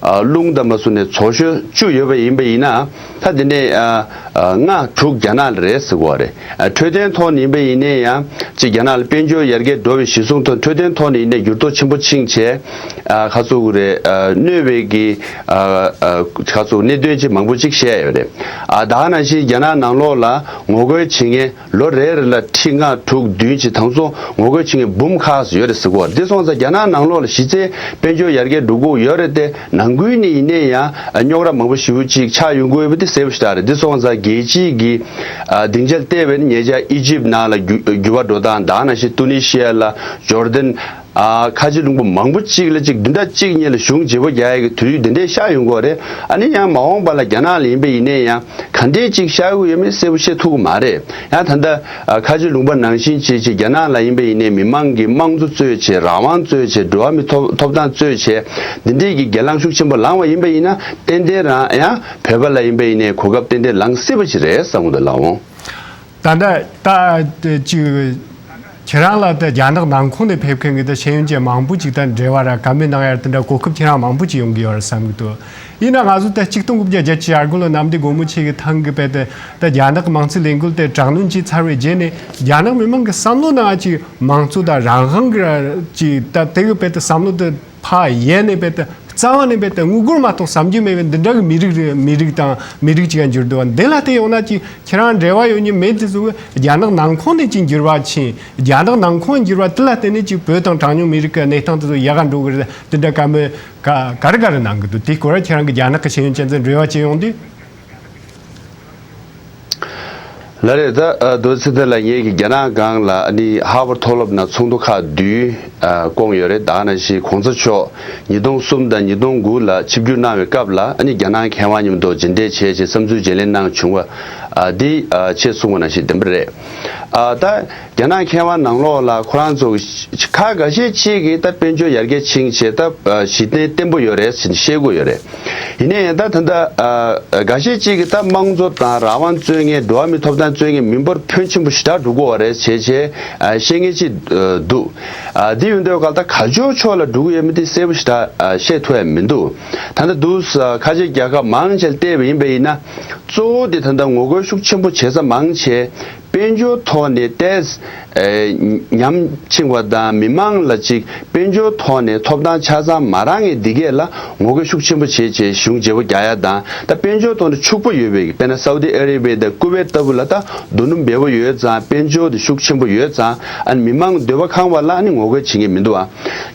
ཨ། རླུང་དང་མ་སུ་ནས་བཙོག་ཤོས་བཅུ་ཡོད་པ་ཡིན་པ་ཡིན་ན། ད་དེ་ནས། ཨ། ཨ། ལྔ་དྲུག་རྒྱ་ནག་ལ་རེད་ཟེར་གོ་རེད། ཨ། འཕྲོད་བསྟེན་ཐོག་ནས་ཡིན་པ་ཡིན་ནའི་ཡང་ཅིག་རྒྱ་ནག་ལ་དཔལ་འབྱོར་ཡར་རྒྱས་འགྲོ་བའི་གཞི་བཟུང་ཐོག་འཕྲོད་བསྟེན་ཐོག་ནས་ཡིན་ནའི་འགྱུར་ལྡོག་ཆེན་པོ་ཕྱིན་བྱས། ཨ། ག་ཚོད་རེད། ཨ། གནོད་པའི་གི། ཨ། ཨ། ག་ཚོད་གནད་དོན་ཅིག་མང་པོ་ཅིག་བཤད་ཡོད་རེད། ཨ། ད་ག་ནང་བཞིན་རྒྱ་ནག་ནང་ལོགས་ལ་ངོ་རྒོལ་བྱེད་མཁན་ལོ་རེ་རེ་ལ་ཁྲི་ལྔ་དྲུག་བདུན་ཅིག་དང་སོ་ངོ་རྒོལ་བྱེད་མཁན་འབུམ་ཁག་ཙམ་ཡོད་རེད་ཟེར་གོ། དེ་སོང་ཙང་རྒྱ་ནག་ནང་ལོགས་ལ་གཞི་རྩའི་དཔལ་འབྱོར་ཡར་རྒྱས་འགྲོ་གི་ཡོད་རེད་དེ། ནང་ཁུལ་ནས་ཡིན་ནའི་ཡང་རྙོག་དྲ་མང་པོ་ཞེ་པོ་ཅིག་ཆགས་ཡོང་གི་ཡོད་པ་དེ་གསལ་པོ་ཞེ་དྲག་རེད། དེ་སོང་ཙང་རྒྱལ་སྤྱིའི་གི། ཨ། སྡིངས་ཆ་ལ་བལྟས་པ་ཡིན་ན། ཉེ་ཆར་ཨི་ཇིབ་ནང་ལ་འགྱུར་འགྱུར་བ་འགྲོ་སྟངས། ད་ག་ནང་བཞིན་ཏུ་ནི་ཤི་ཡ་ལ། ཇོར་ཌན། ཨ། ཁ་ཆེ་ལུང་པ་མང་པོ་གཅིག་ལ་གཅིག་བདུན་ཕྲག་གཅིག་གཉིས་ལ་གཞུང་བརྗེ་པོ་རྒྱག་ཡ་གི་དུས་ཡུན་དེ་འདྲས་ཤར་ཡོང་གི་ཡོད་རེད། ཨ་ནི་ཡང་མ་འོངས་པ་ལ་རྒྱ་ནག་ལ་ཡིན་པ་ཡིན་ནའི་ཡང་ག་འདྲས་གཅིག་ཤར་གི་ཡོད་མེད་གསལ་པོ་བཤད་ཐུབ་ཀྱི་མ་རེད། ཡང་ད་ལྟ། ཨ། ཁ་ཆེ་ལུང་པ་ནང་བཞིན་བྱས་བྱས་རྒྱ་ནག་ལ་ཡིན་པ་ཡིན་ནའི་མི་མང་གི་དམངས་གཙོ་རྩོད་བྱས། རང་དབང་རྩོད་བྱས། འགྲོ་བ་མིའི་ཐོབ་ཐོབ་ཐང་རྩོད་བྱས། འདི་འདྲས་ཀྱི་སྒེར་ལངས་ཤུགས་ཆེན་པོ་ལངས་པ་ཡིན་པ་ཡིན་ན། ཏན་ཏན་རང་ཡང་བོད་པ་ལ་ཡིན་པ་ཡིན་ནའི་གོ་སྐབས་ཏན་ཏན་ལངས་སྲིད་པ་ཞིག་རེད་བསམ་གི་འདུག་ལགས་འོང་། ད་ལྟ་ད་ཅིག་ཁྱེད་རང་ལ་ད་རྒྱ་ནག་ནང་ཁོངས་ནས་ཕེབས་མཁན་གྱི་ད་ཤེས་ཡོན་ཅན་མང་པོ་ཅིག་ད་འབྲེལ་བ་ར་བཀའ་མོལ་གནང་ཡ་དེ་འདྲ་གོ་སྐབས་ཁྱེད་རང་མང་པོ་ཅིག་ཡོང་གི་ཡོད་རེད་བསམ་གི་འདུག། ཡིན་ན་ང་ཚོ་ད་ཆིག་སྟོང་དགུ་བརྒྱ་བརྒྱད་ཅུ་གྱ་དགུ་ལོ་གནམ་བདེ་སྒོ་མོ་ཆེ་གི་ཐང་གི་བལ་དུ་ད་རྒྱ་ནག་གི་མང་གཙོའི་ལས་འགུལ་དེ་དྲག་གནོན་བྱས་ཚར་བའི་རྗེས་ནས། རྒྱ་ནག་མི་མང་གི་བསམ་བློ་ནང་ཅིག་མང་གཙོ་དང་རང་དབང་གི་ར་ཅིག་ད་དེ་གི་བལ་དུ་བསམ་བློ་དེ་ཕར་ཡལ་ནས་བལ་དུ། རྩ་བ་ནས་བལ་དུ་དངུལ་སྒོར་མ་གཏོགས་བསམ་རྒྱུ་མེད་པའི་འདི་འདྲ་གི་མི་རིགས་རེད། མི་རིགས་དང་མི་རིགས་ཅིག་ག་འགྱུར་འདུག་བ། འདི་ལ་བལྟས་ཡོང་ན་ཅིག་ཁྱེད་རང་འབྲེལ་བ་ཡོད་མཁན་མི་དེ་ཚོ་གི་རྒྱ་ནག་ནང་ཁོངས་ནས་ཅིག་འགྱུར་བ་ཕྱིན། རྒྱ་ནག་ནང་ཁོངས་འགྱུར་བ་དེ་ལ་བརྟེན་ནས་ཅིག་བོད་དང་གྲངས་ཉུང་མི་རིགས་ཀྱི་གནས་སྟངས་དེ་ཚོ་ཡག་ག་འགྲོ་གི་རེད། དེ་འདྲ་བཀའ་མོལ་ག་ག་རེ་ག་རེ་གནང་གི་འདུག། དེ་སྐོར་ཁྱེད་རང་གི་རྒྱ་ནག་གི་ཤེས་ཡོན་ཅན་ཚོ་འབྲེལ་བ་བྱས་ཡོང་དུས། ལགས་རེད། ད་རྡོ་རྗེ་ཚེ་བརྟན་ལགས། ངེད་ཀྱིས་རྒྱ་ནག་སྒང་ལ་ཨ་ནི་ཧར་ཝརཌ་མཐོ་སློབ་ནང་ཚོགས་འདུ་ཁག་བདུན་ཨ་བསྐོངས་ཡོད་རེད། ད་ག་ནང་བཞིན་གོང་ས་མཆོག་ཉིས་སྟོང་གསུམ་དང་ཉིས་སྟོང་དགུ་ལ་ཆིབས་བསྒྱུར་གནང་བའི་སྐབས་ལ། ཨ་ནི་རྒྱ་ནག་མཁས་དབང་མཉམ་དུ་མཇལ་འཕྲད་བྱས་བྱས་བསམ་ཚུལ་བརྗེ་ལེན་གནང་བྱུང་བ་ཨ་འདི་ཨ་ཆེད་གསུངས་པ་ནང་བཞིན་བདེན་པ་རེད། ཨ་ད་རྒྱ་ནག་མཁས་དབང་ནང་ལོགས་ལ་ཁོ་རང་ཚོ་གི་ཁག་འགའ་ཤས་ཅིག་གིས་ད་དཔལ་འབྱོར་ཡར་རྒྱས་ཕྱིན་བྱས་ད་ཨ་གཞི་རྟེན་བརྟན་པོ་ཡོད་རེད་ཟེར་ནས་བཤད་ཀྱི་ཡོད་རེད། ཡིན་ནའི་ད་ད་ལྟ་ཨ་འགའ་ཤས་ཅིག་གིས་ད་དམངས་གཙོ་དང་རང་དབང་རྩོད་མཁན། འགྲོ་བ་མིའི་ཐོབ་ཐང་རྩོད་མཁན་མི་འབོར་ཕོན་ཆེན་པོ་ཞེ་དྲག་འགྲོ་གི་ཡོད་རེད་ཟེར་བྱས་ཨ་བཤད་མཁན་ཅིག་ཨ་འདུག། ཨ་དེ་ཡོད་དུས་ག་ད་ག་ཅོག་ཕྱོགས་ལ་འགྲོ་གི་ཡོད་མེད་དེ་གསལ་པོ་ཞེ་དྲག་ཨ་བཤད་ཐུབ་ཡ་མི་འདུག། ད་ལྟ་འདུག་ས་ཁ་ཆེ་རྒྱལ་ཁབ་མང་ཆེ་ལ་བལྟས་པ་ཡིན་པ་ཡིན་ན། གཙོ་བོ་དེ་ད་ལྟ་ངོ་རྒོལ་ཤུགས་ཆེན་པོ་བྱེད་ས་མང་ཆེ་དཔལ་འབྱོར་ཐོག་ནས་ཏོག་ཙམ་ཨེ་ཉམས་ཆུང་བ་དང་། མི་མང་ལ་ཅིག་དཔལ་འབྱོར་ཐོག་ནས་ཐོབ་ཐང་ཆ་ཚང་མ་རག་མཁན་འདི་གས་ལ་ངོ་རྒོལ་ཤུགས་ཆེན་པོ་བྱེད་བྱེད་གཞུང་བརྗེ་པོ་རྒྱག་ཡ་དང་། ད་དཔལ་འབྱོར་ཐོག་ནས་ཕྱུག་པོ་ཡོད་པའི། དཔེར་ན་སའུ་ཏི་ཨ་རེ་བྷི་ཡ་དང་ཀུ་ཝེད་ལྟ་བུ་ལ་ད་རྡོ་སྣུམ་འབེལ་པོ་ཡོད་ཙང་། དཔལ་འབྱོར་དེ་ཤུགས་ཆེན་པོ་ཡོད་ཙང་། ཨ་ནི་མི་མང་འདོད་པ་ཁེངས་པ་ལ་ཨ་ནི་ངོ་རྒོལ་བྱེད་མཁན་མི་འདུག་ཨ།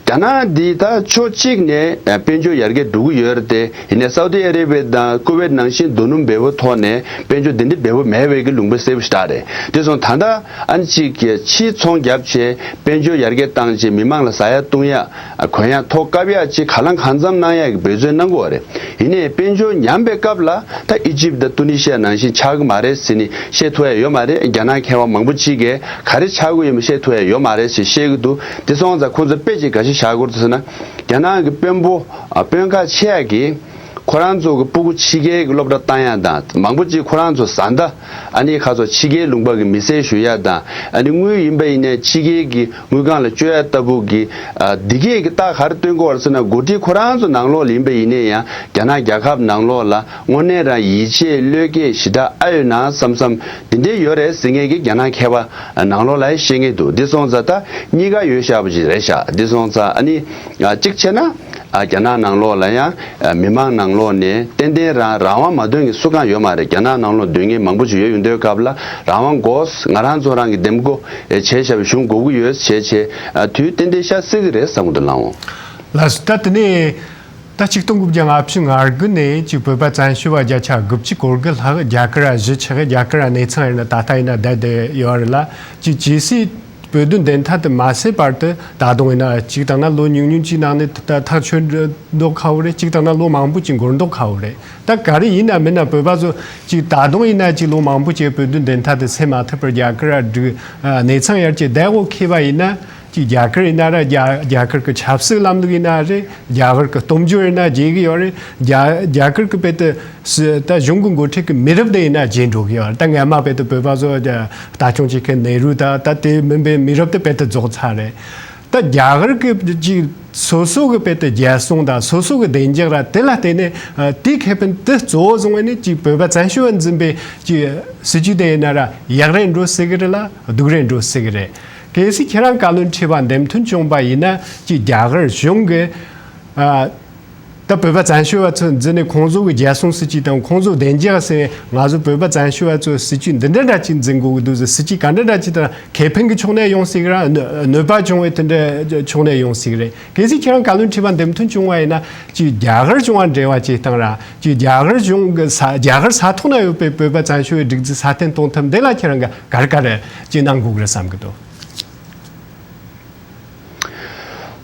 རྒྱ་ནག་འདི་ད་ཕྱོགས་གཅིག་ནས་ཨ་དཔལ་འབྱོར་ཡར་རྒྱས་འགྲོ་གི་ཡོད་རེད་དེ། ཡིན་ནའི་སའུ་ཏི་ཨ་རེ་བྷི་ཡ་དང་ཀུ་ཝེད་ནང་བཞིན་རྡོ་སྣུམ་འབེལ་པོ་ཐོག་ནས་དཔལ་འབྱོར་དེ་འདྲ་འབེལ་པོ་མེད་པའི་གི་ལུང་པ་གསལ་པོ་ཞེ་དྲག་རེད། དེ་སོང་ད་ལྟ་ཨ་ནི་གཅིག་གི་ཕྱིའི་ཚོང་རྒྱབ་བྱས། དཔལ་འབྱོར་ཡར་རྒྱས་བཏང་བྱས། མི་མང་ལ་ཟ་ཡ་བཏུང་ཡ། ཨ་གོན་ཡ་ཐོག་བཀབ་ཡ་བཅས་ག་ལ་གང་འཚམ་གནང་ཡ་གི་འབད་བརྩོན་གནང་གི་ཡོད་རེད། ཡིན་ནའི་དཔལ་འབྱོར་ཉམས་པའི་སྐབས་ལ་ད་ཨི་ཇིབ་དང་ཏུ་ནི་ཤི་ཡ་ནང་བཞིན་ཆགས་ཀྱི་མ་རེད་ཟེར་ནས་བཤད་ཐུབ་ཡ་ཡོད་མ་རེད། རྒྱ་ནག་མཁས་དབང་མང་པོ་གཅིག་གིས་ག་རེ་ཆགས་ཀྱི་ཡོད་མེད་བཤད་ཐུབ་ཡ་ཡོད་མ་རེད་ཞེས་བཤད་ཀྱི་འདུག། དེ་སོང་ཙང་ཁོང་ཚོ་དཔེ་ཅིག་ག་ཞིག་བཞག་དགོས་རེད་ཟེར་ན། རྒྱ་ནག་གི་དཔོན་པོ་ཨ་དཔོན་ཁག་ཆེ་ཡ་གིས། ཁོ་རང་ཚོ་གི་སྤུ་གུ་ཕྱི་རྒྱལ་གྱི་སློབ་གྲྭ་བཏང་ཡ་དང་མང་པོ་ཅིག་ཁོ་རང་ཚོ་བཟའ་ཟླ་ཨ་ནི་ཁ་ཚོ་ཕྱི་རྒྱལ་ལུང་པ་གི་མི་སེར་ཞུ་ཡ་དང་ཨ་ནི་དངུལ་ཡིན་པ་ཡིན་ནའི་ཕྱི་རྒྱལ་གྱི་དངུལ་ཁང་ལ་བཅོལ་ཡ་ལྟ་བུ་གི་ཨ་འདི་གས་ཀྱི་རྟགས་ག་རེ་སྟོན་གྱི་ཡོད་རེད་ཟེར་ན། འགོ་ཁྲིད་ཁོ་རང་ཚོ་ནང་ལོགས་ལ་ཡིན་པ་ཡིན་ནའི་ཡང་རྒྱ་ནག་རྒྱལ་ཁབ་ནང་ལོགས་ལ་དངོས་གནས་རང་ཡིད་ཆེས་བློས་འགེལ་ཞེ་དྲག་ཨ་ཡོད་ན་བསམ་བསམ་འདི་འདྲའི་ཡོད་རེད་ཟེར་མཁན་གྱི་རྒྱ་ནག་མཁས་པ་ནང་ལོགས་ལ་ཡང་བཤད་མཁན་འདུག་འདི་སོང་ཙང་ད་གཉིས་ཀ་ཡོད་ཤག་པ་ཅིག་རེད་ཤག་འདི་སོང་ཙང་ཨ་ནི་ཨ་གཅིག་བྱས་ན། ཨ་རྒྱ་ནག་ནང་ལོགས་ལ་ཡང་ཨ་མི་མང་ནང་ལོགས་ནས་ཏན་ཏན་རང་རང་དབང་མ་འདོན་མཁན་སུ་གང་ཡོད་མ་རེད། རྒྱ་ནག་ནང་ལོགས་སྡོད་མཁན་མང་པོ་ཞིག་ཡོད་ཡོང་དུས་སྐབས་ལ་རང་དབང་དགོས། ང་རང་ཚོ་རང་གི་འདེམས་བསྐོ་ཨེ་བྱས་བཞག་པའི་གཞུང་དགོས་ཀྱི་ཡོད་བྱས་བྱས་ཨ་དུས་ཏན་ཏན་ཤར་སྲིད་ཀྱི་རེད་བསམ་གྱི་འདུག་ལགས་འོང་། ལགས་སོ། ད་དེ་ནས་ད་ཆིག་སྟོང་དགུ་བརྒྱ་ལྔ་བཅུ་ང་དགུ་ནས་ཅིག་བོད་པ་བཙན་བྱོལ་བ་བརྒྱ་ཆ་དགུ་བཅུ་གོ་དགུ་ལྷག་རྒྱ་གར་ར་གཞིས་ཆགས་རྒྱ་གར་ར་གནས་ཚང་ཡིན་ན་ད་ལྟ་ཡིན་ན་བསྡད་བསྡད་ཡོད་རེད་ལ། ཅིག་ཇི་སྲིད་བོད་དོན་བདེན་མཐའ་དེ་མ་སེལ་བར་དུ་ད་དུང་ཡིན་ན་གཅིག་བཏང་ན་ལོ་ཉུང་ཉུང་ཅིག་ནང་ནས་ད་ཐག་ཆོད་མདོག་ཁ་པོ་རེད། གཅིག་བཏང་ན་ལོ་མང་པོ་ཅིག་འགོར་མདོག་ཁ་པོ་རེད། ད་ག་རེ་ཡིན་ན་མིན་ན་བོད་པ་ཚོ་ཅིག་ད་དུང་ཡིན་ན་ཅིག་ལོ་མང་པོ་ཅིག་བོད་དོན་བདེན་མཐའ་དེ་སེལ་མ་ཐུབ་པར་རྒྱ་གར་ར་འགྲིག་གནས་ཚང་ཡར་གྱི་བསྡད་འོ་ཁེ་བ་ཡིན་ན་ཅིག་རྒྱ་གར་ཡིན་ན་ར་རྒྱ་རྒྱ་གར་གྱི་ཆབ་སྲིད་ལམ་ལུགས་ཡིན་ན་རེད། རྒྱ་གར་གྱི་སྟོབས་འབྱོར་ཡིན་ན་བརྗེ་གི་ཡོད་རེད། རྒྱ་རྒྱ་གར་གྱི་བོད་དུ་སི་ད་གཞུང་གི་འགོ་ཁྲིད་ཀྱི་མི་རབས་དེ་ཡིན་ན་བརྗེ་འགྲོ་གི་ཡོད་རེད། ད་སྔ་མ་བོད་དུ་བོད་པ་ཚོ་ད་ལྟ་སྐྱོང་བྱེད་མཁན་ནེ་རུ་ད་ད་དེ་མིན་པའི་མི་རབས་དེ་བོད་དུ་རྫོགས་ཚར་རེད། ད་རྒྱ་གར་གྱི་ཅིག་སོ་སོ་གི་བོད་དུ་རྒྱལ་སྲུང་དང་སོ་སོ་གི་བདེ་འཇགས་ར་དེ་ལ་བརྟེན་ནས་ཨ་དེའི་ཁེ་ཕན་དེ་གཙོ་བོ་བཟུང་བས་ནས་ཅིག་བོད་པ་བཙན་བྱོལ་བ་འཛིན་པའི་ཅིག་སྲིད་ཇུས་དེ་ཡིན་ན་ར་ཡག་རེ་འགྲོ་སྲིད་གི་རེད་ལ་སྡུག་རེ་འགྲོ་སྲིད་གི་རེད། གལ་སྲིད་ཁྱེད་རང་བཀའ་བློན་ཁྲི་པ་འདེམས་ཐོན་བྱུང་བ་ཡིན་ན་ཅིག་རྒྱ་གར་གཞུང་གི་ཨ། ད་བོད་པ་བཙན་བྱོལ་བ་ཚོ་འཛིན་ནས་ཁོང་ཚོ་གི་རྒྱལ་སྲུང་སྲིད་ཇུས་དང་ཁོང་ཚོ་བདེ་འཇགས་ཟེར་ང་ཚོ་བོད་པ་བཙན་བྱོལ་བ་ཚོ་སྲིད་ཇུས་འདི་འདྲ་འདྲ་ཅིག་འཛིན་དགོས་ཀྱི་འདུག་ཟེར་སྲིད་ཇུས་ག་འདྲ་འདྲ་ཅིག་དང་ཁེ་ཕན་གྱི་ཕྱོགས་ནས་ཡོང་སྲིད་ཀྱི་ར་གནོད་གནོད་པ་བྱུང་བའི་དེ་འདྲ་ཕྱོགས་ནས་ཡོང་སྲིད་ཀྱི་རེད། གལ་སྲིད་ཁྱེད་རང་བཀའ་བློན་ཁྲི་པ་འདེམས་ཐོན་བྱུང་བ་ཡིན་ན་ཅིག་རྒྱ་གར་གཞུང་བ་འབྲེལ་བ་ཅིག་བཏང་ར་ཅིག་རྒྱ་གར་གཞུང་གི་ས་རྒྱ་གར་ས་ཐོག་ན་ཡོད་པའི་བོད་པ་བཙན་བྱོལ་བའི་སྒྲིག་འཛུགས་སྲ་བརྟན་གཏོང་ཐབས་འདི་ལ་ཁྱེད་རང་གི་ག་རེ་ག་རེ་ཅིག་གནང་དགོས་ཀྱི་རེད་བསམ་གྱི་འདུག་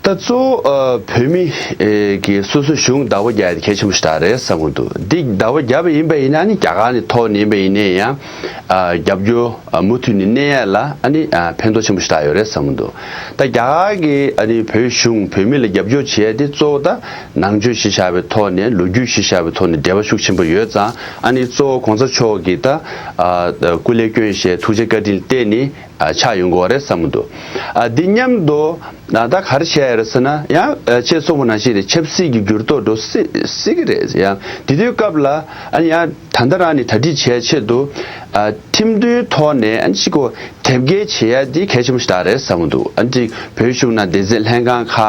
ད་གཙོ་བོ་ཨ་བོད་མི་ཨེ་གི་སོ་སོ་གཞུང་བདག་པོ་རྒྱག་ཡ་དེ་གལ་ཆེན་པོ་ཞིག་རེད་བསམ་གྱི་འདུག་འདི་བདག་པོ་རྒྱབ་པ་ཡིན་པ་ཡིན་ན་ནི་རྒྱ་གར་ནས་ཐོག་ནས་ཡིན་པ་ཡིན་ནའི་ཡང་ཨ་རྒྱབ་སྐྱོར་ཨ་མུ་མཐུད་ནས་གནས་ཡ་ལ་ཨ་ནི་ཨ་ཕན་ཐོགས་ཆེན་པོ་ཞིག་ཡོད་རེད་བསམ་གྱི་འདུག་ད་རྒྱ་གར་གི་ཨ་ནི་བོད་གཞུང་བོད་མི་ལ་རྒྱབ་སྐྱོར་བྱེད་ཡ་དེ་གཙོ་བོ་ད་ནང་ཆོས་གཞི་བཞག་པའི་ཐོག་ནས་ལོ་རྒྱུས་གཞི་བཞག་པའི་ཐོག་ནས་འབྲེལ་བ་ཤུགས་ཆེན་པོ་ཡོད་ཙང་ཨ་ནི་གཙོ་བོ་གོང་ས་མཆོག་གི་ད་ཨ་སྐུ་ལས་སྐྱོན་བཞེས་ཐུགས་རྗེ་བཀའ་དྲིན་བརྟེན་ནས། ཨ་ཆགས་ཡོང་གི་ཡོད་རེད་བསམ་གྱི་འདུག་ཨ་འདི་མཉམ་དུ་ཨ་ད་ག་རེ་བྱས་ཡོད་རེད་ཟེར་ན་ཡང་ཨ་ཆེས་གསུངས་པ་ནང་བཞིན་རེད། ཆབ་སྲིད་ཀྱི་འགྱུར་ལྡོག་འགྲོ་སྲིད་སྲིད་ཀྱི་རེད། ཡང་དེ་དུས་སྐབས་ལ་ཨ་ནི་ཡང་ད་ལྟ་རང་ནས་གྲ་སྒྲིག་བྱེད་ཆེད་དུ་ཨ་ཁྲིམས་མཐུན་ཐོག་ནས་ཨ་ནི་ཅིག་གོ་དེབ་སྐྱེལ་བྱེད་ཡ་འདི་གལ་ཆེན་པོ་ཞིག་རེད་བསམ་གྱི་འདུག་ཨ་ནི་ཅིག་བོད་གཞུང་ནང་སྡེ་ཚན་ལྷན་ཁང་ཁག་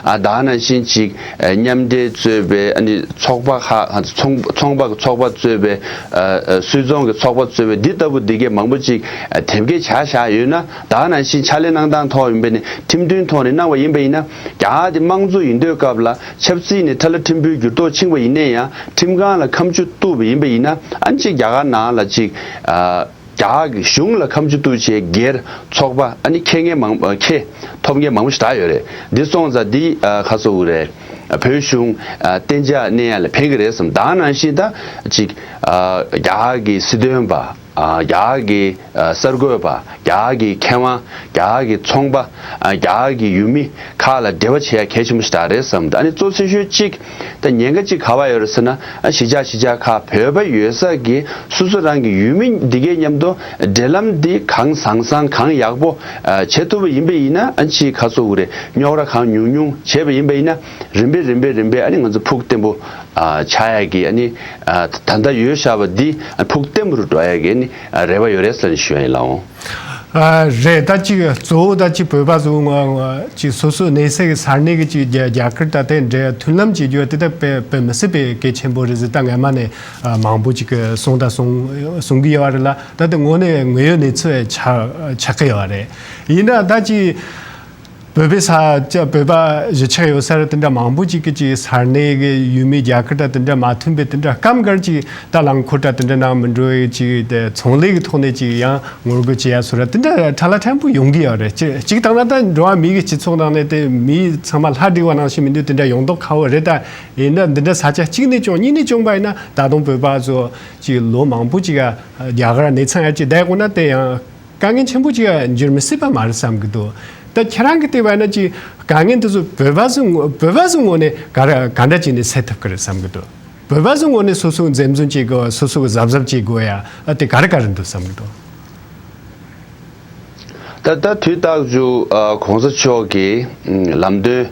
ཨ་ད་ག་ནང་བཞིན་ཅིག་ཨ་མཉམ་འབྲེལ་གཙོས་པའི་ཨ་ནི་ཚོགས་པ་ཁག་ཨ་ཚོང་ཚོང་པ་གི་ཚོགས་པ་གཙོས་པའི་ཨ་ཨ་སུད་ཚོང་གི་ཚོགས་པ་གཙོས་པའི་འདི་ལྟ་བུ་འདི་གས་མང་པོ་ཅིག་ཨ་དེབ་སྐྱེལ་བྱ་བཞག་ཡོད་ན། ད་ག་ནང་བཞིན་ཕྱག་ལས་གནང་སྟངས་ཐོག་ཡིན་པས་ནི་ཁྲིམས་མཐུན་ཐོག་ནས་གནང་བ་ཡིན་པ་ཡིན་ན། རྒྱ་གར་དེ་དམངས་གཙོ་ཡིན་དུས་སྐབས་ལ་ཆབ་སྲིད་ནས་ཐ་ལ་ཁྲིམས་དཔོན་འགྱུར་ལྡོག་ཕྱིན་པ་ཡིན་ནའི་ཡང་ཁྲིམས་ཁང་ལ་ཁ་མཆུ་གཏུགས་པ་ཡིན་པ་ཡིན་ན། ཨ་ནི་ཅིག་རྒྱ་གར་ནང་ལ་ཅིག་ཨ་རྒྱ་གར་གྱི་གཞུང་ལ་ཁ་མཆུ་གཏུགས་བྱས་སྒེར་ཚོགས་པ་ཨ་ནི་ཁེ་མཁན་མང་ཨ་ཁེ་ཐོབ་མཁན་མང་པོ་ཞིག་ད་ཡོད་རེད། འདི་སོང་ཙང་འདི་ཨ་ག་རེ་ཟེར་དགོས་རེད། བོད་གཞུང་ཨ་གཏན་འཇགས་གནས་ཡ་ལ་ཕན་གྱི་རེད་བསམ། ད་ག་ནང་བཞིན་ད་ཅིག་ཨ་རྒྱ་གར་གྱི་སྲིད་དོན་པ། ཨ་རྒྱ་གར་གྱི་ཨ་གསར་འགོད་པ། རྒྱ་གར་གྱི་མཁས་དབང་། རྒྱ་གར་གྱི་ཚོང་པ། ཨ་རྒྱ་གར་གྱི་ཡུལ་མི་ཁག་ལ་འབྲེལ་བ་བྱེད་ཡ་གལ་ཆེན་པོ་ཞིག་རེད་བསམ། ཨ་ནི་གཙོ་ཆེ་ཤོས་གཅིག་ད་ཉེན་ཁ་གཅིག་ག་པར་ཡོད་རེད་ཟེར་ན། ཨ་གཞིས་ཆགས་གཞིས་ཆགས་ཁག་བོད་པ་ཡོད་ས་གི་སོ་སོ་རང་གི་ཡུལ་མི་འདི་གའི་མཉམ་དུ་འབྲེལ་ལམ་འདི་གང་ཟང་ཟང་གང་ཡག་པོ་ཨ་བྱེད་ཐུབ་པ་ཡིན་པ་ཡིན་ན། ཨ་ཅིག་ག་རེ་ཟེར་དགོས་རེད། རྙོག་དྲ་གང་ཉུང་ཉུང་བྱས་པ་ཡིན་པ་ཡིན་ན། རིམ་པས་རིམ་པས་རིམ་པས་ཨ་ནི་ང་ཚོ་ཕུགས་བརྟན་པོ་ཨ་ཆགས་ཡ་གི་ཨ་ནི་ཨ་ད་ལྟ་ཡོད་བཞག་པ་འདི་ཨ་ཕུགས་བརྟན་པོ་རུ་འགྲོ་ཡ་གི་ཨ་ནི་ཨ་རེ་བ་ཡོད་རེད་ཟེར་ནས་ཞུ་ཡ་ཡིན་ལགས་འོང་། ཨ་རེད། ད་ཅིག་གཙོ་བོ་ད་ཅིག་བོད་པ་ཚོ་ང་ཅིག་སོ་སོ་གནས་ས་གི་ས་གནས་གི་ཅིག་རྒྱ་རྒྱ་གར་ད་དེ་འདྲའི་མཐུན་ལམ་བྱེད་རྒྱུ་དེ་ད་དཔེ་དཔེ་མི་སྲིད་པའི་གལ་ཆེན་པོ་རེད་ཟེར། ད་སྔ་མ་ནས་ཨ་མང་པོ་ཅིག་གིས་གསུངས་ད་གསུང་གསུང་གི་ཡོད་རེད་ལ། ད་དེ་དངོས་གནས་དངོས་ཡོད་གནས་ཚུལ་ཆགས་ཆགས་ཀྱི་ཡོད་རེད། ཡིན་ན་ད་ཅིག་བོད་པའི་ས་ཆ་བོད་པ་གཞིས་ཆགས་ཡོད་ས་རེད། དེ་འདྲ་མང་པོ་ཅིག་གི་ཅིག་ས་གནས་གི་ཡུལ་མི་རྒྱ་གར་དང་དེ་འདྲ་མ་མཐུན་པའི་དེ་འདྲ་སྐབས་འགར་ཅིག་ད་རླངས་འཁོར་དང་དེ་འདྲ་ནང་མི་འགྲོ་བའི་ཅིག་དེ་ཚོང་ལས་ཀྱི་ཐོག་ནས་ཅིག་ཡང་ངོ་རྒོལ་བྱེད་ཡ་སོགས་ར་དེ་འདྲ་ཕྲ་ལ་ཕྲན་བུ་ཡོང་གི་ཡོད་རེད། ཅིག་ཅིག་བཏང་ན་ད་འགྲོ་བ་མི་གི་སྤྱི་ཚོགས་ནང་ནས་དེ་མི་ཚང་མ་ལྷ་སྒྲིག་པ་ནང་བཞིན་མི་འདུག་དེ་འདྲ་ཡོང་མདོག་ཁ་པོ་རེད། ད་ཡིན་ན་འདི་འདྲ་ས་ཆ་གཅིག་ནས་སྐྱོང་གཉིས་ནས་སྐྱོང་པ་ཡིན་ན་ད་དུང་བོད་པ་ཚོ་ཅིག་ལོ་མང་པོ་ཅིག་རྒྱ་གར་གནས་ཚང་ཡ་ཅིག་བསྡད་དགོས་ན་དེ་ཡང་དཀའ་ངལ་ཆེན་པོ་ཅིག་འགྱུར་མི་སྲིད་པ་མ་རེད་བསམ་གི་འདུག་ད་ཁྱེད་རང་གི་ལྟ་བ་ན་ཅིག་དཀའ་ངལ་འདི་ཚོ་བོད་པ་ཚོ་ངོ་བོད་པ་ཚོ་ངོས་ནས་ག་རེ་ག་འདྲ་བྱས་ནས་སེལ་ཐུབ་ཀྱི་རེད་བསམ་གི་འདུག་བོད་པ་ཚོའི་ངོས་ནས་སོ་སོ་གི་འཛེམ་ཟོན་བྱེད་དགོས། སོ་སོ་གི་གཟབ་གཟབ་བྱེད་དགོས་ཡ། ཨ་དེ་ག་རེ་ག་རེ་འདུག་བསམ་གི་འདུག་ད་ལྟ་དུས་རྟག་ཏུ་ཨ་གོང་ས་མཆོག་གིས་ཨ་ལམ་སྟོན་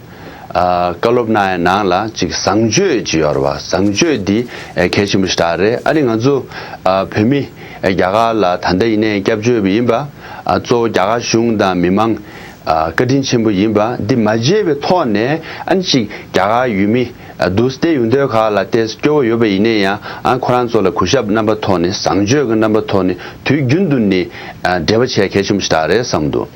ཨ་བཀའ་སློབ་གནང་ཡའི་ནང་ལ་ཅིག་བཟང་སྤྱོད་ཅིག་ཡོད་རེད་བ། བཟང་སྤྱོད་འདི་ཨ་གལ་ཆེན་པོ་ཞིག་རེད། ཨ་ནི་ང་ཚོ་ཨ་བོད་མི་ཨ་རྒྱ་གར་ལ་ད་ལྟ་ཡིན་ནའི་སྐྱབས་བཅོལ་བ་ཡིན་པ། ཨ་གཙོ་བོ་རྒྱ་གར་གཞུང་དང་མི་མང་ཨ་བཀའ་དྲིན་ཆེན་པོ་ཡིན་པ་འདི་མ་བརྗེད་པའི་ཐོག་ནས། ཨ་ནི་ཅིག་རྒྱ་གར་ཡུལ་མི་ཨ་འདུག་སེ་ཡོང་དུས་ག་ལ་ཏོག་ཙམ་སྐྱོ་བོ་ཡོད་པ་ཡིན་ན་ཡང་། ཨ་ཁོ་རང་ཚོ་ལ་གུས་ཞབས་རྣམ་པ་ཐོག་ནས། བཟང་སྤྱོད་ཀྱི་རྣམ་པ་ཐོག་ནས་དུས་རྒྱུན་དུ་ནས་ཨ་འབྲེལ་བ་བྱེད་གལ་ཆེན་པོ་ཞིག་རེད་བསམ་འདུག་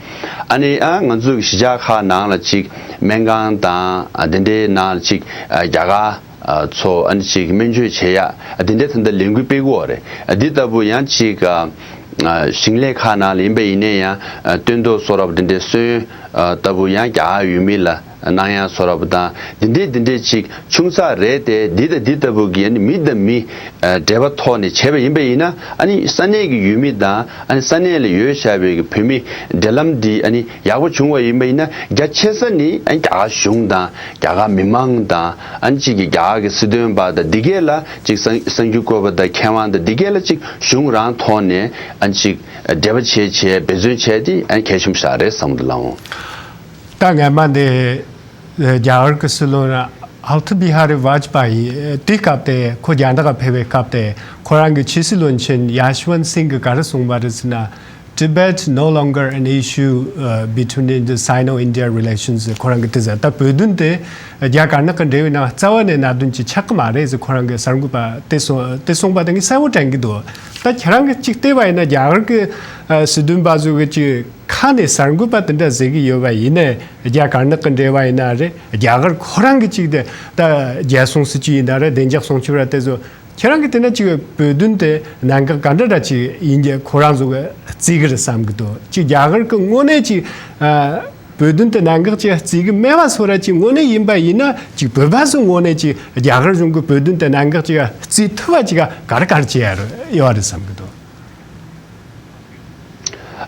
ཨ་ནི་ཨ་ང་ཚོའི་གཞིས་ཆགས་ཁག་ནང་ལ་ཅིག་སྨན་ཁང་དང་ཨ་དེ་འདྲའི་ནང་ལ་ཅིག་ཨ་རྒྱ་གར་ཨ་ཚོ་ཨ་ནི་ཅིག་སྨན་བཅོས་བྱེད་ཡ་ཨ་དེ་འདྲའི་ད་ལྟ་ལས་འགུལ་སྤེལ་གྱི་ཡོད་རེད། ཨ་འདི་ལྟ་བུ་ཡང་ཅིག་ཨ་ཨ་ཞིང་ལས་ཁག་ནང་ལ་ཡིན་པ་ཡིན་ན་ཡང་། ཨ་སྟོན་ཐོག་སོགས་རབ་དེ་འདྲའི་སོན་ཨ་ལྟ་བུ་ཡང་རྒྱ་གར་ཡུལ་མི་ལ་གནང་ཡ་སོགས་རབ་དང་། འདི་འདྲའི་འདི་འདྲའི་ཅིག་ཆུང་ཙག་རེད་དེ། འདི་དང་འདི་ལྟ་བུ་གི་ཨ་ནི་མི་དང་མི་ཨ་འབྲེལ་བ་ཐོག་ནས་བྱས་པ་ཡིན་པ་ཡིན་ན། ཨ་ནི་ས་གནས་ཀྱི་ཡུལ་མི་དང་། ཨ་ནི་ས་གནས་ལ་ཡོད་བཞག་པའི་གི་བོད་མི་འབྲེལ་ལམ་འདི་ཨ་ནི་ཡག་པོ་བྱུང་བ་ཡིན་པ་ཡིན་ན། རྒྱ་ཆེ་ས་ནི་ཨ་ནི་རྒྱ་གར་གཞུང་དང་རྒྱ་གར་མི་མང་དང་། ཨ་ནི་ཅིག་གི་རྒྱ་གར་གྱི་སྲིད་དོན་པ་དང་འདི་གས་ལ་ཅིག་གསར་གསར་འགྱུར་བཀོད་པ་དང་མཁས་དབང་དང་འདི་གས་ལ་ཅིག་གཞུང་རང་ཐོག་ནས་ཨ་ནི་ཅིག་འབྲེལ་བ་བྱས་བྱས་འབད་བརྩོན་བྱས་ཏེ་ཨ་ནི་གལ་ཆེན་པོ་ཞིག་རེད་བསམ་འདུག་ལགས་འོང་། ད་སྔ་མ་འདི་རྒྱ་གར་གྱི་སྲིད་བློན་ཨ་ཏལ་བི་ཧ་རི་ཝཱཇ་པ་ཡི་དེའི་སྐབས་དེ། ཁོ་རྒྱ་ནག་ཕེབས་པའི་སྐབས་དེ། ཁོ་རང་གི་ཕྱི་སྲིད་བློན་ཆེན་ཡ་ཤི་ཝན་སིང་གིས་ག་རེ་གསུངས་པ་རེད་ཟེར་ན། Tibet no longer an issue, uh, between the Sino-India relations. ཁོ་རང་གིས་དེ་ཟེར། ད་བོད་དོན་དེ་རྒྱ་དཀར་ནག་གི་འབྲེལ་བའི་ནང་རྩ་བ་ནས་གནད་དོན་ཅིག་ཆགས་ཀྱི་མ་རེད་ཟེར། ཁོ་རང་གིས་གསར་འགོད་པ་དེ་སོ་དེ་གསུངས་པ་དེ་ངས་གསལ་བོ་དྲན་གྱི་འདུག་ད་ཁྱེད་རང་གིས་ཅིག་བལྟས་པ་ཡིན་ན། རྒྱ་གར་གྱི་ཨ་སྲིད་དོན་པ་ཚོ་གིས་ཅིག་ཁ་ནས་གསར་འགོད་པ་དེ་འདྲ་ཟེར་གྱི་ཡོད་པ་ཡིན་ན། རྒྱ་དཀར་ནག་གི་འབྲེལ་བ་ཡིན་ན་རེད། རྒྱ་གར་ཁོ་རང་གིས་ཅིག་དེ་ད་རྒྱལ་སྲུང་སྲིད་ཇུས་ཡིན་ན་རེད། བདེ་འཇགས་སྲུང་སྐྱོབ་ར་དེ་ཚོ། ཁྱེད་རང་གིས་བལྟས་ན་ཅིག་བོད་དོན་དེ་གནད་འགག་ག་འདྲ་འདྲ་ཅིག་ཡིན་གྱི་ཁོ་རང་ཚོ་གིས་བརྩི་གི་རེད་བསམ་གྱི་འདུག་ཅིག་རྒྱ་གར་གྱི་ངོས་ནས་ཅིག་ཨ་བོད་དོན་དེ་གནད་འགག་ཅིག་བརྩི་གི་མེད་པ་བཟོ་འདྲ་ཅིག་ངོས་ནས་ཡིན་པ་ཡིན་ན། ཅིག་བོད་པ་ཚོའི་ངོས་ནས་ཅིག་རྒྱ་གར་གཞུང་གིས་བོད་དོན་དེ་གནད་འགག་ཅིག་བརྩི་ཐུབ་པ་ཅིག་ག་རེ་ག་རེ་བྱེད་ཡ་རེད་ཡོད་རེད་བསམ་གྱི་འདུག་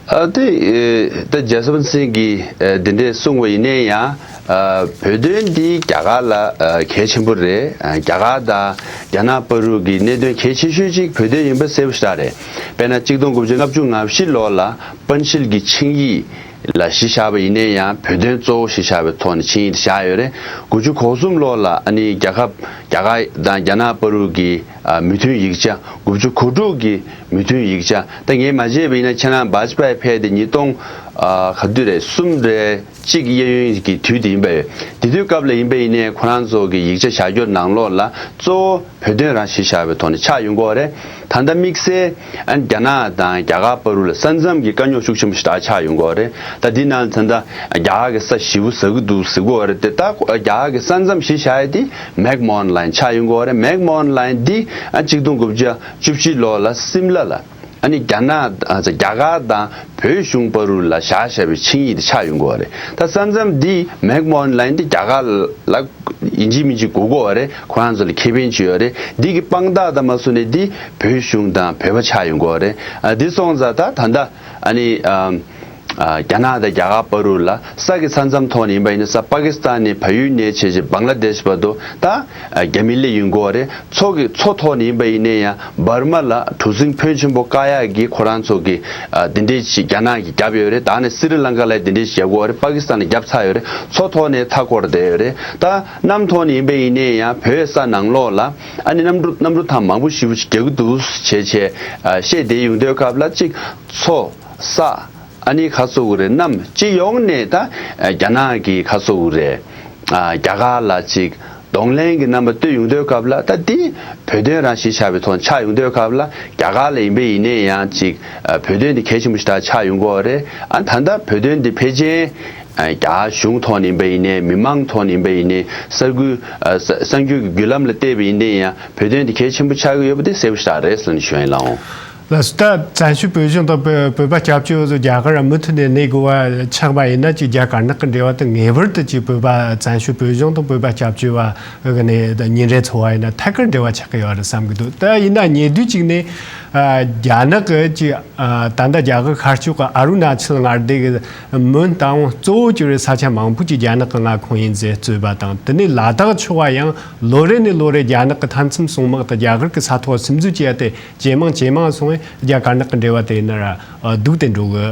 ཨ་དེ་ཨེ་ད་ཡ་ཤི་ཝན་སིང་གིས་ཨེ་འདི་འདྲས་གསུངས་པ་ཡིན་ན་ཡང་། ཨ་བོད་དོན་འདི་རྒྱ་གར་ལ་ཨ་གལ་ཆེན་པོ་རེད། ཨ་རྒྱ་གར་དང་རྒྱ་ནག་བར་དུ་གི་གནད་དོན་གལ་ཆེ་ཤོས་ཅིག་བོད་དོན་ཡིན་པ་གསལ་པོ་ཞེ་དྲག་རེད། དཔེར་ན་གཅིག་སྟོང་དགུ་བརྒྱ་ལྔ་བཅུ་ང་བཞི་ལོ་ལ་པན་ཤིལ་གྱི་ཆིངས་ཡིག་ལ་གཞི་བཞག་པ་ཡིན་ན་ཡང་། བོད་དོན་གཙོ་བོ་གཞི་བཞག་པའི་ཐོག་ནས་ཆིངས་ཡིག་དེ་བཞག་ཡོད་རེད། དགུ་བཅུ་གོ་གསུམ་ལོ་ལ་ཨ་ནི་རྒྱ་ཁབ་རྒྱ་གར་དང་རྒྱ་ནག་བར་དུ་གི་ཨ་མོས་མཐུན་ཡིག་ཆ་དགུ་བཅུ་གོ་དྲུག་གི་མོས་མཐུན་ཡིག་ཆ། ད་ངས་མ་བརྗེད་པ་ཡིན་ན། ཁྱེད་རང་ཝཱཇ་པཱའི་ཕེབས་དེ་ཉིས་སྟོང་ཨ་ག་དུས་རེད། གསུམ་རེད། གཅིག་གཡས་གཡོན་གྱི་དུས་དེ་ཡིན་པས། དེ་དུས་སྐབས་ལ་ཡིན་པ་ཡིན་ནའི་ཁོ་རང་ཚོ་གི་ཡིག་ཆ་བཞག་རྒྱུ་ནང་ལོགས་ལ་གཙོ་བོ་བོད་དོན་རང་གཞི་བཞག་པའི་ཐོག་ནས་ཆགས་ཡོང་གི་ཡོད་རེད། ད་ལྟ་དམིགས་བསལ་ཨ་རྒྱ་ནག་དང་རྒྱ་གར་བར་དུ་ལ་ས་མཚམས་ཀྱི་དཀའ་རྙོག་ཤུགས་ཆེན་པོ་ཞིག་ད་ཆགས་ཡོང་གི་ཡོད་རེད། ད་འདི་ནང་ད་ལྟ་རྒྱ་གར་གྱི་ས་ཞེ་པོ་ཟ་གི་འདུག་ཟེར་གྱི་ཡོད་རེད་དེ། ད་རྒྱ་གར་གྱི་ས་མཚམས་གཞི་བཞག་ཡ་དེ་མེག་མོ་ཧན་ལའིན་ཆགས་ཡོང་གི་ཡོད་རེད། མེག་མོ་ཧན་ལའིན་འདི་ཨ་གཅིག་སྟོང་དགུ་བརྒྱ་བཅུ་བཞི་ལོ་ལ་སིམ་ལ་ལ་ཨ་ནི་རྒྱ་ནག་ཨ་རྒྱ་གར་དང་བོད་གཞུང་བར་དུ་ལ་བཞག་བཞག་པའི་ཆིངས་ཡིག་དེ་ཆགས་ཡོང་གི་ཡོད་རེད། ད་ས་མཚམས་འདི་མེག་མོ་ཧན་ལའིན་འདི་རྒྱ་གར་ལ་ཡིན་གཅིག་མིན་གཅིག་དགོས་ཀྱི་ཡོད་རེད། ཁོ་རང་ཚོ་ལ་ཁེ་ཕན་ཅིག་ཡོད་རེད། འདི་གི་དཔང་རྟགས་དང་མ་སུ་ནས་འདི་བོད་གཞུང་དང་བོད་པ་ཆགས་ཡོང་གི་ཡོད་རེད། ཨ་འདི་སོང་ཙང་ད་ད་ལྟ་ཨ་ནི་ཨ་ཨ་རྒྱ་ནག་དང་རྒྱ་གར་བར་དུ་ལ་ས་གི་ས་མཚམས་ཐོག་ནས་ཡིན་པ་ཡིན་ན། ས་པ་ཀི་སི་ཐན་ནས་བལ་ཡུལ་ནས་བྱས་བྱས་བང་ལ་དེཤ་བར་དུ་ད་ཨ་རྒྱ་མི་སླེབས་ཡོང་གི་ཡོད་རེད། མཚོ་གི་མཚོ་ཐོག་ནས་ཡིན་པ་ཡིན་ན་ཡང་འབར་མ་ལ་གྲུ་གཟིངས་ཕོན་ཆེན་པོ་བཀག་ཡག་གི་ཁོ་རང་ཚོ་གི་ཨ་དེ་འདྲས་ཞིག་རྒྱ་ནག་གིས་བརྒྱབ་ཡོད་རེད། ད་ནི་སི་རི་ལང་ཀ་ལ་དེ་འདྲས་ཞིག་བརྒྱབ་ཡོད་རེད། པ་ཀི་སི་ཐན་ལ་བརྒྱབ་ཚར་ཡོད་རེད། མཚོ་ཐོག་ནས་མཐའ་བསྐོར་བསྡད་ཡོད་རེད། ད་གནམ་ཐོག་ནས་ཡིན་པ་ཡིན་ན་ཡང་བོད་ས་ནང་ལོགས་ལ་ཨ་ནི་གནམ་གྲུ་གནམ་གྲུ་ཐང་མང་པོ་ཞེ་པོ་ཅིག་རྒྱག་གི་འདུག་བྱས་བྱས་ཨ་བཤད་བསྡད་ཡོང་དུས་སྐབས་ལ། གཅིག་མཚོ་ས་ཨ་ནི་ག་ཟེར་དགོས་རེད། གནམ་སྤྱི་ཡོངས་ནས་ད་ཨ་རྒྱ་ནག་གི་ག་ཟེར་དགོས་རེད། ཨ་རྒྱ་གར་ལ་ཅིག་གདོང་ལེན་གྱི་རྣམ་པ་སྟོན་ཡོང་དུས་སྐབས་ལ། ད་འདི་བོད་དོན་རང་གཞི་བཞག་པའི་ཐོག་ཆགས་ཡོང་དུས་སྐབས་ལ། རྒྱ་གར་ལ་ཡིན་པ་ཡིན་ནའི་ཡང་ཅིག་ཨ་བོད་དོན་འདི་གལ་ཆེན་པོ་ཞིག་ད་ཆགས་ཡོང་གི་ཡོད་རེད། ཨ་ད་ལྟ་བོད་དོན་འདི་ཕལ་ཆེར་ཨ་རྒྱ་གཞུང་ཐོག་ནས་ཡིན་པ་ཡིན་ནའི། མི་མང་ཐོག་ནས་ཡིན་པ་ཡིན་ནའི། གསར་འགྱུར་ཨ་གསར་གསར་འགྱུར་གྱི་བརྒྱུད་ལམ་ལ་བལྟས་པ་ཡིན་ནའི་ཡང་། བོད་དོན་འདི་གལ་ཆེན་པོ་ཆགས་ཀྱི་ཡོད་པ་དེ་གསལ་པོ་ཞིག་རེད་ཟེར་ནས་ཞུ་ཡ་ཡིན་ལགས་འོང་། ལགས་སོ། ད་བཙན་བྱོལ་བོད་གཞུང་དང་བོད་བོད་པ་སྐྱབས་བཅོལ་བ་ཚོ་རྒྱ་གར་མུ་མཐུད་ནས་གནས་དགོས་པ་ཆགས་པ་ཡིན་ན། ཅིག་རྒྱ་དཀར་ནག་གི་འབྲེལ་བ་དེ་ངེས་པར་དུ་ཅིག་བོད་པ་བཙན་བྱོལ་བོད་གཞུང་དང་བོད་པ་སྐྱབས་བཅོལ་བ་གི་ནས་ཉིན་རེ་འཚོ་བ་ཡིན་ན་ཐད་ཀར་འབྲེལ་བ་ཆགས་ཀྱི་ཡོད་རེད་བསམ་གྱི་འདུག་ད་ཡིན་ན་ཉེ་དུས་ཅིག་ནས་ ཨ། རྒྱ་ནག་གི་ཅིག་ཨ། ད་ལྟ་རྒྱ་གར་ཤར་ཕྱོགས་ཀྱི་ཨ་རུ་ན་ཅལ་མངའ་སྡེ་གི་མོན་རྟ་དབང་གཙོ་བོ་གྱུར་བའི་ས་ཆ་མང་པོ་ཅིག་རྒྱ་ནག་གི་མངའ་ཁོངས་ཡིན་ཟེར་རྩོད་པ་དང་། དེ་ནས་ལ་དྭགས་ཕྱོགས་པ་ཡང་ལོ་རེ་ནས་ལོ་རེ་རྒྱ་ནག་གི་མཐའ་མཚམས་སྲུང་དམག་དང་རྒྱ་གར་གྱི་ས་ཐོག་སིམ་འཛུལ་བྱས་ཏེ་ཇེ་མང་ཇེ་མང་སོང་བས། རྒྱ་དཀར་ནག་གི་འབྲེལ་བ་དེ་ཡིན་ན་ར་སྡུག་སྟེ་འགྲོ་གི་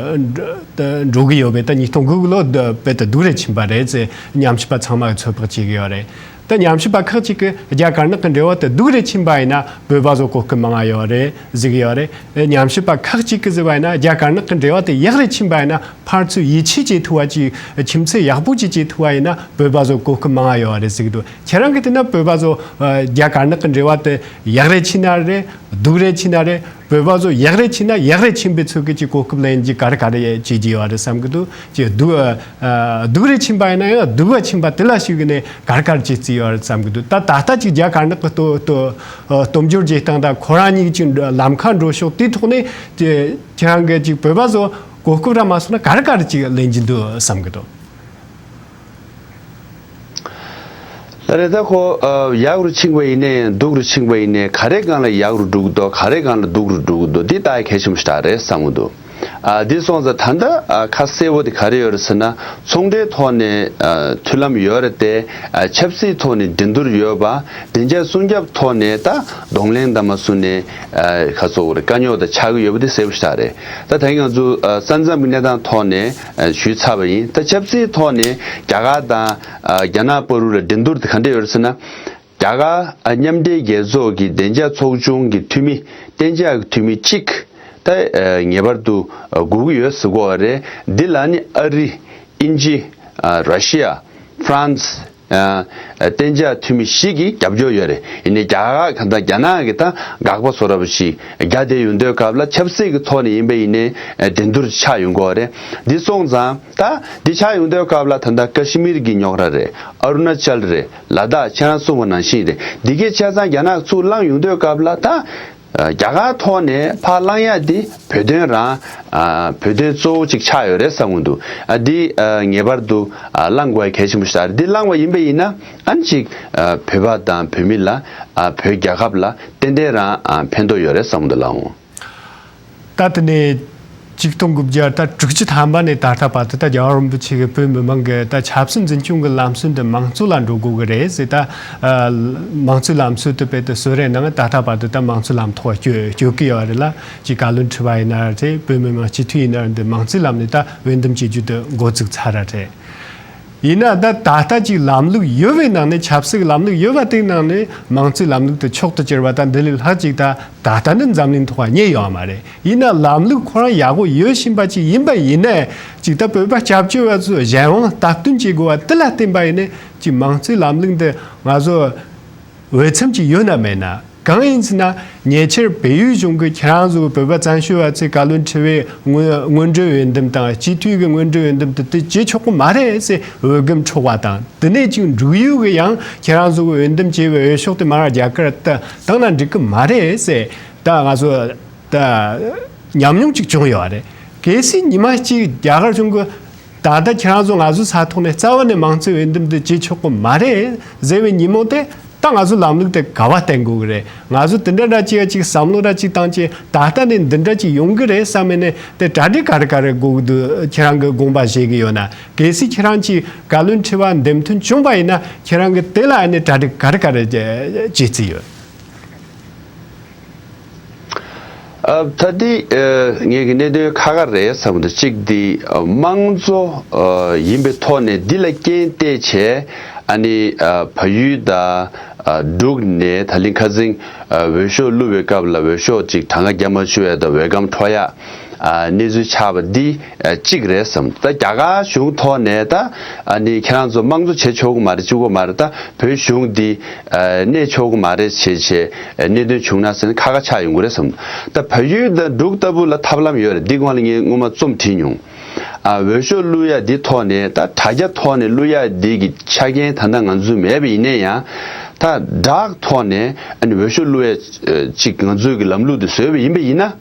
འགྲོ་གི་ཡོད་པས། ད་ཉིས་སྟོང་དགུ་གི་ལོ་དཔེ་ད་སྡུག་རེ་ཕྱིན་པ་རེད་ཟེར་ཉམས་ཞིབ་པ་ཚང་མ་གིས་ཚོད་དཔག་བྱེད་ཀྱི་ཡོད་རེད། ད་ཉམས་ཞིབ་པ་ཁག་ཅིག་གིས་རྒྱ་དཀར་ནག་གི་འབྲེལ་བ་དེ་སྡུག་རེ་ཕྱིན་པ་ཡིན་ན་བོད་པ་ཚོ་གོ་སྐབས་མང་ང་ཡོད་རེད་ཟེར་གྱི་ཡོད་རེད། ཉམས་ཞིབ་པ་ཁག་ཅིག་གིས་ཟེར་བ་ཡིན་ན་རྒྱ་དཀར་ནག་གི་འབྲེལ་བ་དེ་ཡག་རེ་ཕྱིན་པ་ཡིན་ན། ཕར་ཚུར་ཡིད་ཆེས་བྱེད་ཐུབ་པ་ཅིག་ཁྱིམ་མཚེས་ཡག་པོ་ཅིག་བྱེད་ཐུབ་པ་ཡིན་ན་བོད་པ་ཚོ་གོ་སྐབས་མང་ང་ཡོད་རེད་ཟེར་གྱི་འདུག་ཁྱེད་རང་གིས་བལྟས་ན་བོད་པ་ཚོ་ཨ། རྒྱ་དཀར་ནག་གི་འབྲེལ་བ་དེ་ཡག་རེ་ཕྱིན་ན་རེད། སྡུག་རེ་ཕྱིན་ན་རེད། བོད་པ་ཚོ་ཡག་རེ་ཕྱིན་ན་ཡག་རེ་ཕྱིན་པའི་ཚོད་ཀྱི་ཅིག་གོ་སྐབས་ལེན་རྒྱུ་ག་རེ་ག་རེ་བྱེད་རྒྱུ་ཡོད་རེད་བསམ་གྱི་འདུག་ཅིག་སྡུག་ཨ། སྡུག་རེ་ཕྱིན་པ་ཡིན་ན་ཡང་སྡུག་པ་ཕྱིན་པ་དེ་ལ་གཞིགས་ནས་ག་རེ་ག་རེ་བྱེད་རྩིས་ཡོད་རེད་བསམ་གྱི་འདུག་ད་ད་ལྟ་ཅིག་རྒྱ་དཀར་ནག་གི་སྟོབས་སྟོབས་སྟོབས་འབྱོར་བྱེད་སྟངས་དང་། ཁོ་རང་གཉིས་ཀྱི་ལམ་ཁ་འགྲོ་ཕྱོགས་དེའི་ཐོག་ནས་ཅིག་ཁྱེད་རང་གིས་ཅིག་བོད་པ་ཚོ་གོ་སྐབས་རག་མ་སོང་ན་ག་རེ་ག་རེ་ཅིག་ལེན་གྱི་འདུག་བསམ་གྱི་འདུག་ལ་རེད། ད་ཁོ་ཨ། ཡག་རུ་ཕྱིན་པ་ཡིན་ནའི་སྡུག་རུ་ཕྱིན་པ་ཡིན་ནའི་ག་རེ་སྒང་ལ་ཡག་རུ་འགྲོ་གི་འདུག་ག་རེ་སྒང་ལ་སྡུག་རུ་འགྲོ་གི་འདུག་འདི་ལྟ་ཡ་གལ་ཆེན་པོ་ཞིག་རེད་བསམ་གྱི་འདུག་ཨ། འདི་སོང་ཙང་ད་ལྟ་ཨ། ཁ་གསལ་པོ་དེ་ག་རེ་ཡོད་རེད་ཟེར་ན། ཚོང་འབྲེལ་ཐོག་ནས་ཨ། མཐུན་ལམ་ཡོད་རེད་དེ། ཨ། ཆབ་སྲིད་ཐོག་ནས་འགྲན་བསྡུར་ཡོད་པ། བདེ་འཇགས་སྲུང་སྐྱོབ་ཐོག་ནས་ད་གདོང་ལེན་དང་མ་བཟུང་ནས་ཨ། ཁ་སོགས་རེད། དཀའ་རྙོག་དང་ཆགས་ཀྱི་ཡོད་པ་དེ་གསལ་པོ་ཞིག་རེད། ད་ད་ང་ཚོ་ཨ། ས་མཚམས་ཀྱི་གནས་སྟངས་ཐོག་ནས་ཨ། ཞུས་ཚར་བ་ཡིན། ད་ཆབ་སྲིད་ཐོག་ནས་རྒྱ་གར་དང་ཨ། རྒྱ་ནག་བར་དུ་ལ་འགྲན་བསྡུར་དེ་ག་འདྲ་ཡོད་རེད་ཟེར་ན། རྒྱ་གར་མཉམ་འབྲེལ་རྒྱལ་ཚོགས་ཀྱི་བདེ་འཇགས་ཚོགས་ཆུང་གི་འཐུས་མི། གཏན་འཇགས་ཀྱི་འཐུས་མི་གཅིག་ད་ངེས་པར་དུ་དགོས་ཀྱི་ཡོད་ཟེར་གྱི་ཡོད་རེད། འདི་ལ་ནི་ཨ་རི། དབྱིན་ཇི། ར་ཤི་ཡ། ཧྥ་རན་སི། གཏན་འཇགས་འཐུས་མི་བཞི་གིས་རྒྱབ་སྐྱོར་ཡོད་རེད། ཡིན་ནའི་རྒྱ་གར་གང་ལྟར་རྒྱ་ནག་གི་ད་དགག་པ་བཟོ་འདྲ་པོ་ཞིག་རྒྱ་དེ་ཡོང་དུས་སྐབས་ལ་ཆབ་སྲིད་ཀྱི་ཐོག་ནས་ཡིན་པ་ཡིན་ནའི་འགྲན་བསྡུར་ཆགས་ཡོང་གི་ཡོད་རེད། འདི་སོང་ཙང་ད་འདི་ཆགས་ཡོང་དུས་སྐབས་ལ་ད་ལྟ་ཀ་ཤི་མིར་གྱི་རྙོག་དྲ་རེད། ཨ་རུ་ན་ཅལ་རེད། ལ་དྭགས་ཁྱེད་རང་གསུངས་པ་ནང་བཞིན་རེད། འདི་གའི་ཆ་ཚང་རྒྱ་ནག་ཚུར་བླངས་ཡོང་དུས་སྐབས་ལ་ད་རྒྱ་གར་ཐོག་ནས་ཕར་བླངས་ཡ་འདི་བོད་དོན་རང་བོད་དོན་གཙོ་བོ་གཅིག་ཆགས་ཡོད་རེད་བསམ་གྱི་འདུག་ཨ། འདི་ངེས་པར་དུ་བླང་དགོས་ཡ་གལ་ཆེན་པོ་ཞིག་རེད། འདི་བླངས་པ་ཡིན་པ་ཡིན་ན་ཨ་ནི་གཅིག་བོད་པ་དང་བོད་མི་ལ། བོད་རྒྱལ་ཁབ་ལ་ཏན་ཏན་རང་ཕན་ཐོགས་ཡོད་རེད་བསམ་གྱི་འདུག་ལགས། ད་དེ་ནས་ཆིག་སྟོང་དགུ་བརྒྱ་ད་དྲུག་ཅུ་ཐམ་པ་ནས་ད་ལྟ་བར་དུ་ད་རྒྱལ་བ་རིན་པོ་ཆེ་གིས་བོད་མི་མང་གི་ད་ཆབ་སྲིད་འཛིན་སྐྱོང་གི་ལམ་སྲོལ་འདི་དམངས་གཙོ་ལ་འགྲོ་དགོས་ཀྱི་རེད་ཟེར། ད་དམངས་གཙོའི་ལམ་སྲོལ་དེ་དཔེ་དེ་སུད་རན་ནང་ད་ལྟ་བར་དུ་ད་དམངས་གཙོའི་ལམ་ཐོག་སྐྱོད་སྐྱོད་ཀྱི་ཡོད་རེད་ལ། ཅིག་བཀའ་བློན་ཁྲི་པ་ཡིན་ན་རེད། བོད་མི་མང་སྤྱི་འཐུས་ཡིན་ན་རེད། འདི་དམངས་གཙོའི་ལམ་ནས་ད་འོས་འདེམས་བྱེད་རྒྱུ་དེ་འགོ་བཙུགས་ཚར་ར་རེད། ཡིན་ན་ད་ད་ལྟ་ཅིག་ལམ་ལུགས་ཡོད་པའི་ནང་ནས། ཆབ་སྲིད་ཀྱི་ལམ་ལུགས་ཡོད་པ་དེའི་ནང་ནས་དམངས་གཙོའི་ལམ་ལུགས་དེ་མཆོག་ཏུ་གྱུར་པ་ད་འདི་ལས་ལྷག་ཅིག་ད་ད་ལྟ་ནི་འཛམ་གླིང་ཐོག་རྙེད་ཡོད་མ་རེད། ཡིན་ན་ལམ་ལུགས་ཁོ་རང་ཡག་པོ་ཡོད་བཞིན་པ་ཅིག་ཡིན་པ་ཡིན་ནའི། ཅིག་ད་བོད་པ་སྐྱབས་བཅོལ་བ་ཚོས་གཞན་དབང་སྟབས་བསྟུན་བྱེད་དགོས་པ་དེ་ལ་བརྟེན་པ་ཡིན་ནའི། ཅིག་དམངས་གཙོའི་ལམ་ལུགས་འདི་ང་ཚོ་འོས་འཚམ་ཅིག་ཡོད་ན་མེད་ན། གང་ཡིན་ཟེར་ན། ཉེ་ཆར་བལ་ཡུལ་གཞུང་གིས་ཁྱེད་རང་ཚོ་བོད་པ་བཙན་བྱོལ་བ་ཚོའི་བཀའ་བློན་ཁྲི་པའི་སྔོན་སྔོན་འགྲོའི་འོས་འདེམས་དང་། སྤྱི་འཐུས་ཀྱི་སྔོན་འགྲོའི་འོས་འདེམས་དེ་དེ་བྱེད་ཆོག་གི་མ་རེད་ཟེར་འོས་འགན་འཕྲོག་པ་དང་། དེ་ནས་ཅིག་འབྲུག་ཡུལ་གྱི་ཡང་ཁྱེད་རང་ཚོ་གི་འོས་འདེམས་བྱས་པའི་འོས་ཤོག་དེ་མར་རྒྱ་གར་ད་བཏང་ན་འགྲིག་གི་མ་རེད་ཟེར། ད་ང་ཚོ་ད་ཉམས་མྱོང་ཅིག་བྱུང་ཡོད་རེད། གལ་སྲིད་ཉི་མ་གཅིག་རྒྱ་གར་གཞུང་གིས་ད་ལྟ་ཁྱེད་རང་ཚོ་ང་ཚོའི་ས་ཐོག་ནས་རྩ་བ་ནས་དམངས་གཙོའི་འོས་འདེམས་འདི་བྱེད་ཆོག་གི་མ་རེད་ཟེར་བའི་ཉིན་མོ་དེ། ད་ང་ཚོ་ལམ་ལུགས་དེ་ག་པར་བརྟེན་དགོས་ཀྱི་རེད། ང་ཚོ་དེ་འདྲ་འདྲ་ཅིག་ཅིག་བསམ་བློ་འདྲ་ཅིག་བཏང་བྱས། ད་ལྟ་ནས་འདི་འདྲ་ཅིག་ཡོང་གི་རེད་བསམ་ནས་དེ་གྲ་སྒྲིག་ག་རེ་ག་རེ་དགོས་ཀྱི་འདུག་ཁྱེད་རང་གིས་དགོངས་པ་བཞེས་ཀྱི་ཡོད་ན། གལ་སྲིད་ཁྱེད་རང་ཅིག་བཀའ་བློན་ཁྲི་པ་འདེམས་ཐོན་བྱུང་བ་ཡིན་ན། ཁྱེད་རང་གིས་དེ་ལ་ཨ་ནི་གྲ་སྒྲིག་ག་རེ་ག་རེ་བྱེད་རྩིས་ཡོད། ཨ། ད་འདི་ཨ། ངེད་ཀྱི་གནད་དོན་ཁག་ཁག་རེད་བསམ་འདུག་གཅིག་འདི་ཨ། དམངས་གཙོ་ཨ། ཡིན་པའི་ཐོག་ནས་འདི་ལ་རྐྱེན་བལྟས་བྱས། ཨ་ནི་ཨ། བལ་ཡུལ་དང་ཨ། འབྲུག་ནས་ད་ལན་ཁ་སང་ཨ། འོས་ཤོག་བླུགས་པའི་སྐབས་ལ་འོས་ཤོག་ཅིག་གྲངས་ཀ་རྒྱ་མ་ཆུ་བས་དང་འོས་སྒམ་འཕྲོག་ཡ་ཨ། གནས་ཚུལ་ཆགས་པ་འདི་ཨ། གཅིག་རེད་བསམ། ད་རྒྱ་གར་གཞུང་ཐོག་ནས་ད་ཨ་ནི་ཁྱེད་རང་ཚོ་དམངས་གཙོ་བྱེད་ཆོག་གི་མ་རེད། བཅུག་གི་མ་རེད། ད་བོད་གཞུང་འདི་ཨ། གནས་ཆོག་གི་མ་རེད་བྱས་བྱས་ཨ། གནད་དོན་བྱུང་ན་ཟེར་ན་ཁག་ཁག་ཆགས་ཡོང་གི་རེད་བསམ། ད་བལ་ཡུལ་དང་འབྲུག་ལྟ་བུ་ལ་ཐབས་ལམ་ཡོད་རེད། འདི་སྒང་ལ་ངས་སྔོན་མ་རྩོམ་བྲིས་མྱོང་། ཨ། འོས་ཤོག་བླུག་ཡ་འདི་ཐོག་ནས་ད་དྲ་རྒྱ་ཐོག་ནས་བླུག་ཡ་འདི་གི་ཆ་རྐྱེན་ད་ལྟ་ང་ཚོ་མེད་པ་ཡིན་ན་ཡང་། ད་བསྒྲགས་ཐོག་ནས་ཨ་ནི་འོས་ཤོག་བླུག་ཡ་ཅིག་ང་ཚོའི་གི་ལམ་ལུགས་འདི་བཟོས་པ་ཡིན་པ་ཡིན་ན།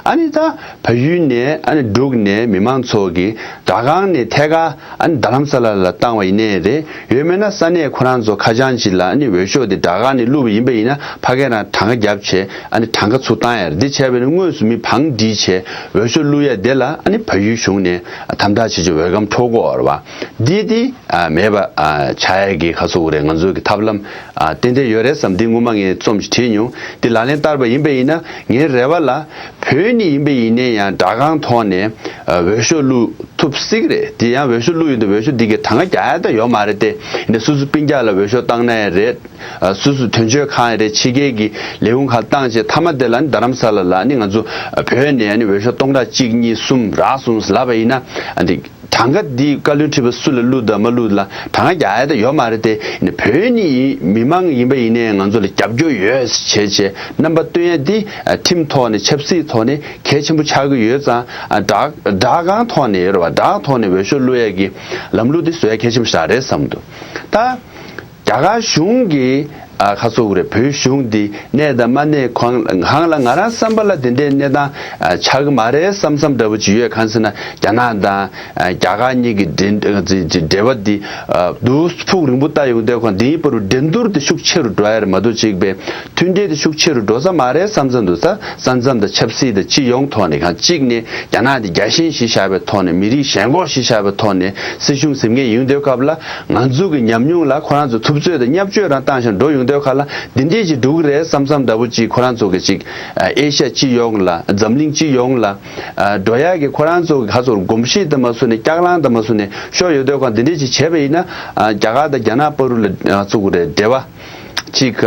ཨ་ནི་ད་བལ་ཡུལ་ནས་ཨ་ནི་འབྲུག་ནས་མི་མང་ཚོ་གིས་དྲ་ཁང་ནས་ཐད་ཀར་ཨ་ནི་རྡ་རམ་ས་ལ་ལ་བཏང་བ་ཡིན་ནའི་རེད། ཡོད་མེད་ན་ས་གནས་ཁོ་རང་ཚོ་ཁ་བྱང་ཅིག་ལ་ཨ་ནི་འོས་ཤོག་དེ་དྲ་ཁང་ནས་བླུགས་པ་ཡིན་པ་ཡིན་ན་ཕ་གི་རང་གྲངས་ཀ་བརྒྱབ་བྱས་ཨ་ནི་གྲངས་ཀ་ཚུར་བཏང་ཡ་རེད། འདི་བྱས་པས་ན་དངོས་སུ་མི་བང་སྒྲིག་བྱས་འོས་ཤོག་བླུགས་ཡ་དེ་ལ་ཨ་ནི་བལ་ཡུལ་གཞུང་ནས་དམ་དྲག་བྱེད་ཀྱི་འོས་སྒམ་འཕྲོག་གི་ཡོད་རེད་བ། འདི་དེ་མེད་པ་ཆགས་ཡ་གི་ཁ་སོ་རེད། ང་ཚོ་གི་ཐབས་ལམ་ཏན་ཏན་ཡོད་རེད་བསམ། འདི་སྔོན་མ་ངས་རྩོམ་ཞིག་བྲིས་མྱོང་། འདི་ལག་ལེན་བསྟར་བ་ཡིན་པ་ཡིན་ན་ངའི་རེ་བ་ལ་བོད་ནས་ཡིན་པ་ཡིན་ནའི་ཡང་དྲ་ཁང་ཐོག་ནས་འོས་ཤོག་བླུགས་ཐུབ་སྲིད་ཀྱི་རེད། དེ་ཡང་འོས་ཤོག་བླུགས་ཡོང་དུས་འོས་ཤོག་འདི་གའི་གྲངས་ཀ་རྒྱག་ཡ་ད་ཡོད་མ་རེད་དེ། ཡིན་ནའི་སོ་སོ་སྤུན་ཀྱག་ལ་འོས་ཤོག་བཏང་ན་ཡང་རེད། སོ་སོ་དོན་གཅོད་ཁང་ཡང་རེད། ཕྱི་རྒྱལ་གྱི་ལས་ཁུངས་ཁག་བཏང་བྱས་མཐའ་མ་དེ་ལ་ནི་རྡ་རམ་ས་ལ་ལ་ནི་ང་ཚོ་བོད་ནས་ནི་འོས་ཤོག་སྟོང་ཕྲག་གཅིག་གཉིས་གསུམ་རག་སོང་ལབ་པ་ཡིན་ན་འདི་གྲངས་ཀ་འདི་བཀའ་བློན་ཁྲི་པ་སུ་ལ་བླུགས་དང་མ་བླུགས་ལ་གྲངས་ཀ་རྒྱག་ཡ་ད་ཡོད་མ་རེད་དེ། ཡིན་ནའི་བོད་ནས་ཡིན་མི་མང་ཡིན་པ་ཡིན་ནའི་ང་ཚོ་ལ་རྒྱབ་སྐྱོར་ཡོད་བྱས་བྱས་རྣམ་པ་སྟོན་ཡ་འདི་ཁྲིམས་ཐོག་ནས་ཆབ་སྲིད་ཐོག་ནས་གལ་ཆེན་པོ་ཆགས་ཀྱི་ཡོད་ཙང་། ཨ་བསྒྲགས་བསྒྲགས་ཁང་ཐོག་ནས་རེད་བ། བསྒྲགས་ཐོག་ནས་འོས་ཤོག་བླུགས་ཡ་གི་ལམ་ལུགས་འདི་བཟོ་ཡ་གལ་ཆེན་པོ་ཞིག་རེད་བསམ་འདུག་ད་རྒྱ་གར་གཞུང་གིས་ཨ་ཁ་སོ་གི་རེད། བོད་གཞུང་འདི་གནས་དང་མ་གནས་གང་གང་ལ་ང་རང་བསམ་པ་ལ་དེ་འདྲའི་གནས་སྟངས་ཨ་ཆགས་ཀྱི་མ་རེད་བསམ་བསམ་འདྲ་པོ་ཅིག་ཡོད། གང་ཟེར་ན་རྒྱ་ནག་དང་ཨ་རྒྱ་གར་གཉིས་ཀྱི་འབྲེལ་འབྲེལ་བ་འདི་ཨ་དུས་ཕུགས་རིང་པོ་ལྟ་ཡོང་དུས་ཁོང་འདི་ཡིན་པར་འགྲན་བསྡུར་དེ་ཤུགས་ཆེ་རུ་འགྲོ་ཡ་རེད་མ་གཏོགས་ཅིག་པའི་མཐུན་འབྲེལ་དེ་ཤུགས་ཆེ་རུ་འགྲོ་ས་མ་རེད་བསམ་བསམ་འདུག་ས་ས་མཚམས་དང་ཆབ་སྲིད་དང་སྤྱི་ཡོངས་ཐོག་ནས་གང་གཅིག་ནས་རྒྱ་ནག་དེ་རྒྱ་ཞེན་བཞེས་བཞག་པའི་ཐོག་ནས་མི་རིགས་ཞེན་ཁོག་བཞེས་བཞག་པའི་ཐོག་ནས་སྲིད་གཞུང་འཛིན་མཁན་ཡོང་དུས་སྐབས་ལ་ང་ཚོ་གི་ཉམས་མྱོང་ལ་ཁོ་རང་ཚོ་ཐུབ་ཚོད་དང་བརྙས་བཅོས་རང་བཏང་ཞིང་འགྲོ་ཡོང་དུས་ཁ་ལ་འདི་འདྲས་ཅིག་འགྲོ་གི་རེད་བསམ་བསམ་འདྲ་པོ་ཅིག་ཁོ་རང་ཚོ་གི་ཅིག་ཨེ་ཤ་སྤྱི་ཡོངས་ལ་འཛམ་གླིང་སྤྱི་ཡོངས་ལ་འགྲོ་ཡག་གི་ཁོ་རང་ཚོ་གི་ཁ་ཚོར་གོམས་གཤིས་དང་མ་སུ་ནས་སྐྱག་ལང་དང་མ་སུ་ནས་ཤོར་ཡོང་དུས་ཁ་འདི་འདྲས་ཅིག་བྱས་པ་ཡིན་ན་རྒྱ་གར་དང་རྒྱ་ནག་བར་དུ་ལ་ང་ཚོ་གི་རེད་འབྲེལ་བ་ཅིག་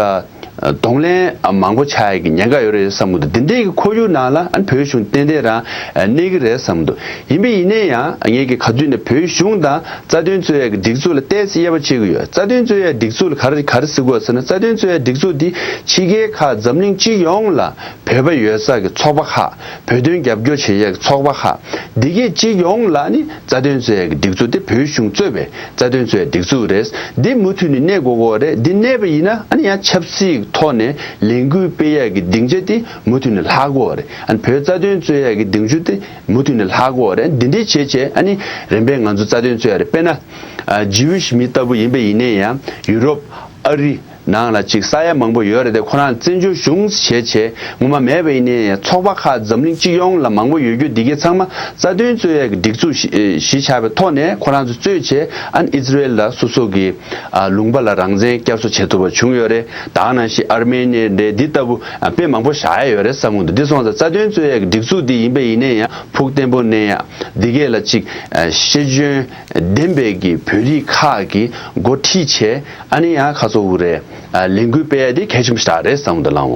གདོང་ལེན་མང་པོ་ཆགས་ཡག་གི་ཉེན་ཁ་ཡོད་རེད་བསམ་གི་འདུག་འདི་འདྲའི་གི་ཁོར་ཡུག་ནང་ལ་ཨ་ནི་བོད་གཞུང་ཏན་ཏན་རང་གནས་ཀྱི་རེད་བསམ་གི་འདུག་ཡིན་པ་ཡིན་ནའི་ཡང་ངས་ཀྱི་ག་དུས་ནས་བོད་གཞུང་དང་རྩ་དོན་རྩོད་ཡག་གི་སྒྲིག་འཛུགས་ལ་ཏོག་ཙམ་དབྱེ་བ་ཕྱེ་གི་ཡོད། རྩ་དོན་རྩོད་ཡག་སྒྲིག་འཛུགས་ལ་ག་རེ་ག་རེ་ཟེར་གི་ཡོད་ཟེར་ན། རྩ་དོན་རྩོད་ཡག་སྒྲིག་འཛུགས་འདི་ཕྱི་རྒྱལ་ཁག་འཛམ་གླིང་སྤྱི་ཡོངས་ལ་བོད་པ་ཡོད་ས་གི་ཚོགས་པ་ཁག་བོད་དོན་རྒྱབ་སྐྱོར་བྱེད་ཡག་གི་ཚོགས་པ་ཁག་འདི་གའི་སྤྱི་ཡོངས་ལ་ནི་རྩ་དོན་རྩོད་ཡག་གི་སྒྲིག་འཛུགས་དེ་བོད་གཞུང་གཙོས་པའི་རྩ་དོན་རྩོད་ཡག་སྒྲིག་འཛུགས་རེད། འདི་མུ་མཐུད་ནས་གནས་དགོས་ཀྱི་རེད། འདི་གནས་པ་ཡིན་ན་ཨ་ནི་ཡང་ཆབ་སྲིད་ཐོག་ནས་ལས་འགུལ་སྤེལ་ཡག་གི་སྡིངས་ཆ་དེ་མུ་མཐུད་ནས་ལྷག་དགོས་རེད། ཨ་ནི་བོད་རྩ་དོན་རྩོད་ཡག་གི་སྡིངས་ཆ་དེ་མུ་མཐུད་ནས་ལྷག་དགོས་རེད། འདི་འདྲའི་བྱས་བྱས་ཨ་ནི་རིམ་པས་ང་ཚོ་རྩ་དོན་རྩོད་ཡག་རེད། དཔེར་ན་ཇིའུ་ཝིཤ་མི་ལྟ་བུ་ཡིན་པ་ཡིན་ནའི་ཡང་ཡུ་རོབ་ཨ་རི་ནང་ལ་ཅིག་ས་ཡ་མང་པོ་ཡོད་རེད་དེ། ཁོ་རང་བཙན་བྱོལ་གཞུང་བྱས་བྱས་ངོ་མ་མེད་པ་ཡིན་ནའི་ཚོགས་པ་ཁག་འཛམ་གླིང་སྤྱི་ཡོངས་ལ་མང་པོ་ཡོད་རྒྱུ་འདི་གའི་ཚང་མ་རྩ་དོན་རྩོད་ཡག་གི་སྒྲིག་འཛུགས་གཞི་གཞི་ཆགས་པའི་ཐོག་ནས་ཁོ་རང་ཚོ་རྩོད་བྱས་ཨ་ནི་ཨི་ཛི་རེལ་ལ་སོ་སོ་གི་ཨ་ལུང་པ་ལ་རང་བཙན་བསྐྱར་གསོ་བྱེད་ཐུབ་པ་བྱུང་ཡོད་རེད། ད་ག་ནང་བཞིན་ཨར་མེ་ནི་རེད། འདི་ལྟ་བུ་ཨ་དཔེ་མང་པོ་བཞག་ཡ་ཡོད་རེད་བསམ་གི་འདུག་འདི་སོང་ཙང་རྩ་དོན་རྩོད་ཡག་གི་སྒྲིག་འཛུགས་འདི་ཡིན་པ་ཡིན་ནའི་ཡང་ཕུགས་བརྟན་པོ་གནས་ཡག་འདི་གས་ལ་ཅིག་ཨ་ཤེས་འཇོན་ལྡན་པའི་གི་བོད་རིགས་ཁག་གི་འགོ་ཁྲིད་བྱས། ཨ་ནི་ཡང་ཁ་སོ་བུ་རེད། ཨ་ལས་འགུལ་སྤེལ་ཡ་དེ་གལ་ཆེན་པོ་ཞིག་རེད་བསམ་གི་འདུག་ལགས་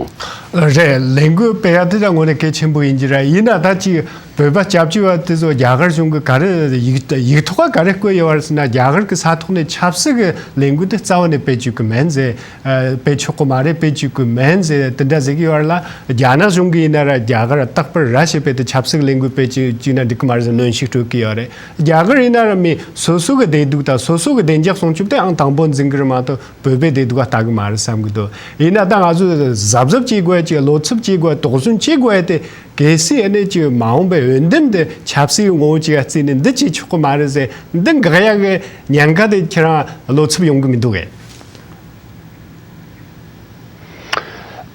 འོང་། རེད། ལས་འགུལ་སྤེལ་ཡ་དེ་ད་དངོས་གནས་གལ་ཆེན་པོ་ཡིན་གྱི་རེད། ཡིན་ན་ད་ཅིག་བོད་པ་སྐྱབས་བཅོལ་བ་དེ་ཚོ་རྒྱ་གར་གཞུང་གི་ག་རེ་ཡིག་ཡིག་ཐོག་ག་རེ་བཀོད་ཡོད་པ་རེད་ཟེར་ན། རྒྱ་གར་གི་ས་ཐོག་ནས་ཆབ་སྲིད་ཀྱི་ལས་འགུལ་དེ་རྩ་བ་ནས་སྤེལ་བཅུག་གི་མིན་ཟེར། ཨ་སྤེལ་ཆོག་གི་མ་རེད། སྤེལ་བཅུག་གི་མིན་ཟེར་དེ་འདྲ་ཟེར་གི་ཡོད་རེད་ལ། རྒྱ་ནག་གཞུང་གི་ཡིན་ན་ར་རྒྱ་གར་རྟག་པར་ར་ཞེས་པའི་དེ་ཆབ་སྲིད་ཀྱི་ལས་འགུལ་སྤེལ་བཅུག་བཅུག་ན་འགྲིག་གི་མ་རེད་ཟེར་གནོན་ཤུགས་སྤྲོད་གི་ཡོད་རེད། རྒྱ་གར་ཡིན་ན་ར་མི་སོ་སོ་གི་བདེ་སྡུག་དང་སོ་སོ་གི་བདེ་འཇགས་སྲུང་སྐྱོབ་དེ་ཨང་དང་པོ་འཛིན་གི་རེད་མ་གཏོགས། བོད་པའི་བདེ་སྡུག་ལ་ལྟ་གི་མ་རེད་བསམ་གི་འདུག་ཡིན་ན་ད་ང་ཚོས་གཟབ་གཟབ་བྱེད་དགོས་ཀྱི། བློ་འཚབ་བྱེད་དགོས། དོགས་ཟོན་བྱེད་དགོས་ཏེ། གལ་སྲིད་ཨ་ནི་ཅིག་མ་འོངས་པའི་འོས་འདེམས་དེ་ཆབ་སྲིད་ངོ་བོ་ཅིག་ལ་བརྩིས་ནས་འདི་བྱེད་ཆོག་གི་མ་རེད་ཟེར། འདི་འགག་ཡག་གི་ཉེན་ཁ་དེ་ཁྱེད་རང་བློ་འཚབ་ཡོང་གི་མི་འདུག་གས།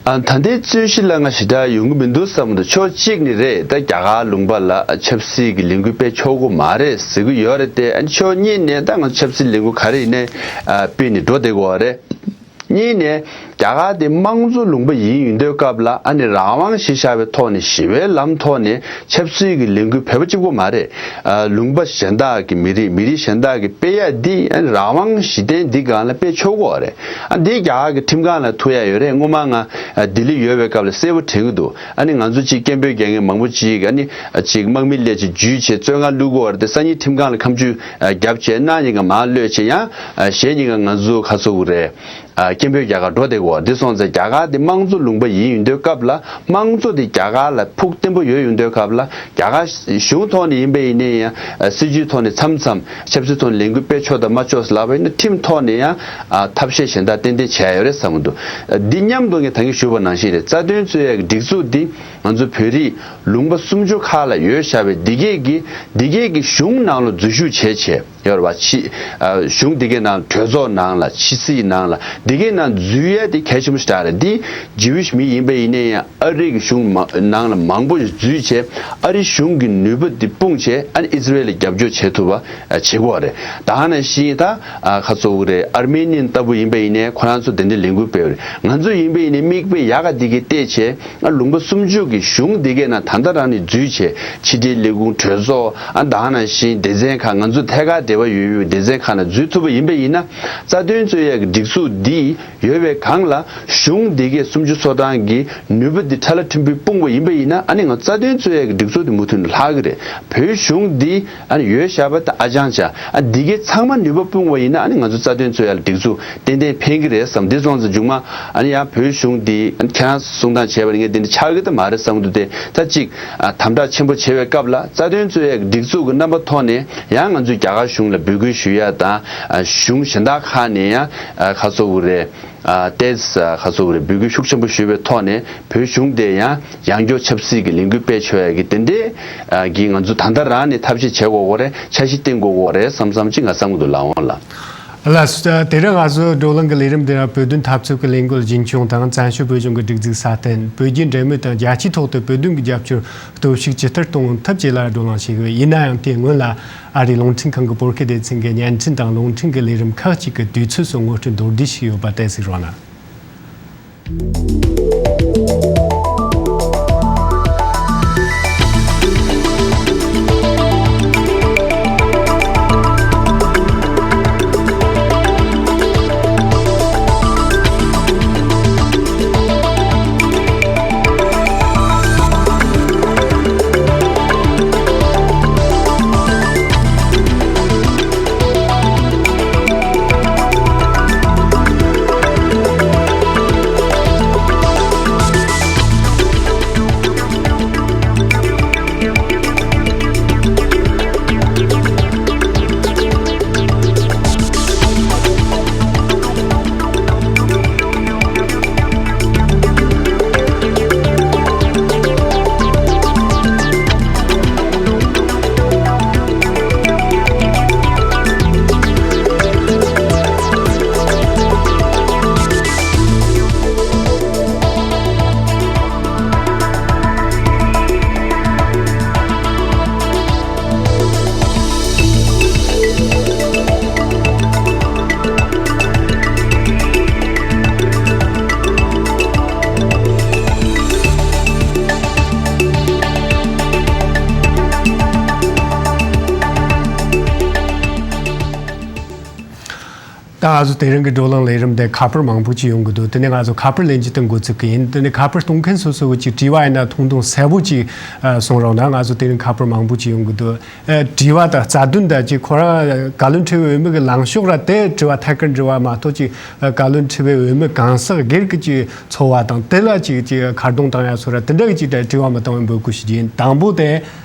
ཨ་ད་ལྟའི་རྩོད་གཞི་ལ་ང་ཞེ་དྲག་ཡོང་གི་མི་འདུག་བསམ་འདུག་ཕྱོགས་གཅིག་ནས་རེད། ད་རྒྱ་གར་ལུང་པ་ལ་ཆབ་སྲིད་ཀྱི་ལས་འགུལ་སྤེལ་ཆོག་གི་མ་རེད་ཟེར་གི་ཡོད་རེད་དེ། ཨ་ནི་ཕྱོགས་གཉིས་ནས་ད་ང་ཆབ་སྲིད་ལས་འགུལ་ག་རེ་ཡིན་ནའི་ཨ་སྤེལ་ནས་འགྲོ་བསྡད་དགོས་པ་རེད། གཉིས་ནས་རྒྱ་གར་དེ་དམངས་གཙོ་ལུང་པ་ཡིན་ཡོང་དུས་སྐབས་ལ་ཨ་ནི་རང་དབང་གཞི་བཞག་པའི་ཐོག་ནས་ཞི་བའི་ལམ་ཐོག་ནས་ཆབ་སྲིད་ཀྱི་ལས་འགུལ་བོད་པ་གཅིག་པོ་མ་རེད། ཨ་ལུང་པ་གཞན་དག་གི་མི་རིགས་མི་རིགས་གཞན་དག་གི་སྤེལ་ཡ་འདི་ཨ་ནི་རང་དབང་གཞི་རྟེན་འདི་སྒང་ལ་སྤེལ་ཆོག་གི་རེད། ཨ་འདི་རྒྱ་གར་གྱི་ཁྲིམས་ཁང་ལ་ཐུག་ཡ་ཡོད་རེད། སྔོན་མ་ང་ཨ་ལྡི་ལི་ཡོད་པའི་སྐབས་ལ་གསལ་པོ་དྲན་གྱི་འདུག་ཨ་ནི་ང་ཚོ་གཅིག་སྐད་འབོད་རྒྱག་མཁན་མང་པོ་ཅིག་ཨ་ནི་ཨ་ཅིག་དམག་མི་སླེབས་བྱས་འཇུས་བྱས་བཙོན་ཁང་བླུགས་ཀྱི་ཡོད་རེད་དེ། སང་ཉིན་ཁྲིམས་ཁང་ལ་ཁ་མཆུ་ཨ་བརྒྱབ་བྱས་གནངས་ཉིན་ཀ་མར་གློད་བྱས་ཡང་ཨ་གཞེས་ཉིན་ཀ་ང་ཚོ་ག་ཚོད་རེད། ཨ་སྐད་འབོད་རྒྱག་གར་འགྲོ་བསྡད་ཀྱི་ འདི་སོང་ཙང་རྒྱ་གར་འདི་དམངས་གཙོ་ལུང་པ་ཡིན་ཡོང་དུས་སྐབས་ལ་དམངས་གཙོ་འདི་རྒྱ་གར་ལ་ཕུགས་བརྟན་པོ་ཡོད་ཡོང་དུས་སྐབས་ལ་རྒྱ་གར་གཞུང་ཐོག་ནས་ཡིན་པ་ཡིན་ནའི་ཡང་སྲིད་ཇུས་ཐོག་ནས་མཚམས་མཚམས་ཆབ་སྲིད་ཐོག་ནས་ལས་འགུལ་སྤེལ་ཆོག་དང་མ་ཆོག་ལབ་པ་ཡིན་ན་ཁྲིམས་ཐོག་ནས་ཡང་ཨ་ཐབས་ཤེས་གཞན་དག་ཏན་ཏན་བྱས་ཡོད་རེད་བསམ་གྱི་འདུག་འདི་མཉམ་དུ་ངས་ད་གིན་ཞུས་པ་ནང་བཞིན་རེད། རྩ་དོན་རྩོད་ཡག་གི་སྒྲིག་འཛུགས་འདི་ང་ཚོ་བོད་རིགས་ལུང་པ་སུམ་ཅུ་ཁག་ལ་ཡོད་བཞག་པའི་འདི་གས་ཀྱི་འདི་གས་ཀྱི་གཞུང་ནང་ལ་འཛུལ་ཞུགས་བྱས་བྱས། ཡོད་རེད་བ། ཕྱི་ཨ་གཞུང་འདི་གའི་ནང་གྲོས་ཚོགས་ནང་ལ་ཕྱི་སྲིད་ནང་ལ་འདི་གའི་ནང་འཛུལ་ཡས་དེ་གལ་ཆེན་པོ་ཞིག་རེད། འདི་ཇིའུ་ཝིཤ་མི་ཡིན་པ་ཡིན་ནའི་ཡང་ཨ་རི་གི་གཞུང་མ་ནང་ལ་མང་པོ་ཞིག་འཛུལ་བྱས་ཨ་རི་གཞུང་གི་ནུས་པ་འདི་སྤུངས་བྱས་ཨ་ནི་ཨི་ཟི་རེལ་ལ་རྒྱབ་སྐྱོར་བྱེད་ཐུབ་པ་ཨ་བྱེད་དགོས་རེད། ད་ནང་བཞིན་ད་ཨ་ཁ་ཚོ་རེད། ཨར་མེ་ནི་ཡན་ལྟ་བུ་ཡིན་པ་ཡིན་ནའི་ཁོ་རང་ཚོ་དེ་འདྲའི་ལས་འགུལ་སྤེལ་བ་རེད། ང་ཚོ་ཡིན་པ་ཡིན་ནའི་མིག་དཔེ་ཡག་ག་འདི་གའི་བལྟས་བྱས། ཨ་ལུང་པ་སུམ་ཅུ་གི་གཞུང་འདི་གའི་ནང་ད་ལྟ་རང་ནས་འཛུལ་བྱས་ཕྱི་དྲིལ་ལས་ཁུངས་གྲོས་ཚོགས་ཨ་ད་ནང་བཞིན་སྡེ་ཚན་ཁག་ང་ཚོ་ཐད་ཀར་འབྲེལ་བ་ཡོད་ཡོད་སྡེ་ཚན་ཁག་ནང་འཛུལ་ཐུབ་པ་ཡིན་པ་ཡིན་ན་རྩ་དོན་རྩོད་ཡག་གི་སྒྲིག་འཛུགས་འདི་ཡོད་པའི་སྒང་ལ་གཞུང་འདི་གའི་སུམ་ཅུ་སོ་གྲངས་ཀྱི་ནུས་པ་འདི་ཁྲ་ལ་ཁྲིམས་དཔོན་སྤུངས་པ་ཡིན་པ་ཡིན་ན་ཨ་ནི་ང་ཚོ་རྩ་དོན་རྩོད་ཡག་གི་སྒྲིག་འཛུགས་འདི་མུ་མཐུད་ནས་ལྷག་གི་རེད། བོད་གཞུང་འདི་ཨ་ནི་ཡོད་བཞག་པ་ད་ཨ་ཅང་ཅང་ཨ་འདི་གའི་ཚང་མ་ནུས་པ་སྤུངས་པ་ཡིན་ན་ཨ་ནི་ང་ཚོ་རྩ་དོན་རྩོད་ཡག་ལ་སྒྲིག་འཛུགས་ཏན་ཏན་ཕན་གྱི་རེད་བསམ། འདི་སོང་ཙང་མཇུག་མ་ཨ་ནི་ཡང་བོད་གཞུང་འདི་ཨ་ནི་ཁྱེད་རང་གསུང་སྟངས་བྱས་པ་ནི་ངས་འདི་འདྲ་ཆགས་ཀྱི་ད་མ་རེད་བསམ་གྱི་འདུག་དེ་ད་གཅིག་ཨ་དམ་དྲག་ཆེན་པོ་བྱེད་པའི་སྐབས་ལ་རྩ་དོན་རྩོད་ཡག་སྒྲིག་འཛུགས་ཀྱི་རྣམ་པ་ཐོག་ནས་ཡང་ང་ཚོས་རྒྱ་གར་གཞུང་ལ་འབོད་སྐུལ་ཞུ་ཡག་དང་ཨ་གཞུང་གཞན་དག་ཁག་ནས་ཡང་ཨ་ཁ་གསོ་དགོས་རེད། ཨ་ཏེས་ཁ་གསོ་དགོས་རེད། འབོད་སྐུལ་ཤུགས་ཆེན་པོ་ཞུས་པའི་ཐོག་ནས་བོད་གཞུང་དེ་ཡང་ཡང་སྐྱོར་ཆབ་སྲིད་ཀྱི་ལས་འགུལ་སྤེལ་ཆོག་ཡག་གི་དེ་འདྲའི་ཨ་གི་ང་ཚོ་ད་ལྟ་རང་ནས་ཐབས་ཤེས་བྱེད་དགོས་དགོས་རེད། འཆར་གཞི་བཏིང་དགོས་དགོས་རེད་བསམ་བསམ་ཅིག་ང་བསམ་གྱི་འདུག་ལགས་འོང་ལགས། ལགས་སོ། དེ་རིང་ང་ཚོའི་བགྲོ་གླེང་གི་ལས་རིམ་འདི་ནང་བོད་དོན་འཐབ་རྩོད་ཀྱི་ལས་འགུལ་རྒྱུན་འཁྱོངས་དང་བཙན་བྱོལ་བོད་གཞུང་གི་སྒྲིག་འཛུགས་སྲ་བརྟན། བོད་རྒྱའི་འབྲེལ་མོལ་དང་རྒྱལ་སྤྱིའི་ཐོག་ཏུ་བོད་དོན་གྱི་རྒྱབ་སྐྱོར་སྟོབས་ཤུགས་ཇི་ལྟར་གཏོང་ཐུབ་ཅེས་ལ་བགྲོ་གླེང་བྱེད་ཀྱི་ཡོད། ཡིན་ན་ཡང་དེའི་སྔོན་ལ་ཨ་རིའི་རླུང་འཕྲིན་ཁང་གི་བོད་སྐད་སྡེ་ཚན་གྱི་བརྙན་འཕྲིན་དང་རླུང་འཕྲིན་གྱི་ལས་རིམ་ཁག་ཅིག་གི་དུས་ཚོད་སོགས་ངོ་སྤྲོད་མདོར་བསྡུས་ཤིག་ཡོད་པ་བལྟས་གཟིགས་རོགས་གནང་། ད་ང་ཚོ་དེ་རིང་གི་བགྲོ་གླེང་ལས་རིམ་དེ་ཁ་པར་མང་པོ་ཅིག་ཡོང་གི་འདུག་དེ་ནས་ང་ཚོ་ཁ་པར་ལེན་རྒྱུ་དེ་འགོ་ཚུགས་ཀྱི་ཡིན། དེ་ནས་ཁ་པར་གཏོང་མཁན་སོ་སོ་གི་ཅིག་དྲི་བ་ཡིན་ན་ཐུང་ཐུང་གསལ་པོ་ཅིག་གསུང་རོགས་གནང་། ང་ཚོ་དེ་རིང་ཁ་པར་མང་པོ་ཅིག་ཡོང་གི་འདུག་ཨ་དྲི་བ་དང་རྩ་དོན་དང་ཅིག་ཁོ་རང་བཀའ་བློན་ཁྲི་པའི་འོས་མི་གི་ལངས་ཕྱོགས་ར་དེ་དྲི་བ་ཐད་ཀར་འདྲི་བ་མ་གཏོགས་ཅིག་ཨ་བཀའ་བློན་ཁྲི་པའི་འོས་མི་གང་ཟག་སྒེར་གྱི་ཅིག་འཚོ་བ་དང་དེ་ལ་ཅིག་ཅིག་ཁ་རྡུང་བཏང་ཡ་ཚོ་ར་དེ་འདྲ་གི་ཅིག་དྲི་བ་མི་བཏང་བའི་འབོད་སྐུལ་ཞུ་རྒྱུ་ཡིན། དང་པོ་དེ་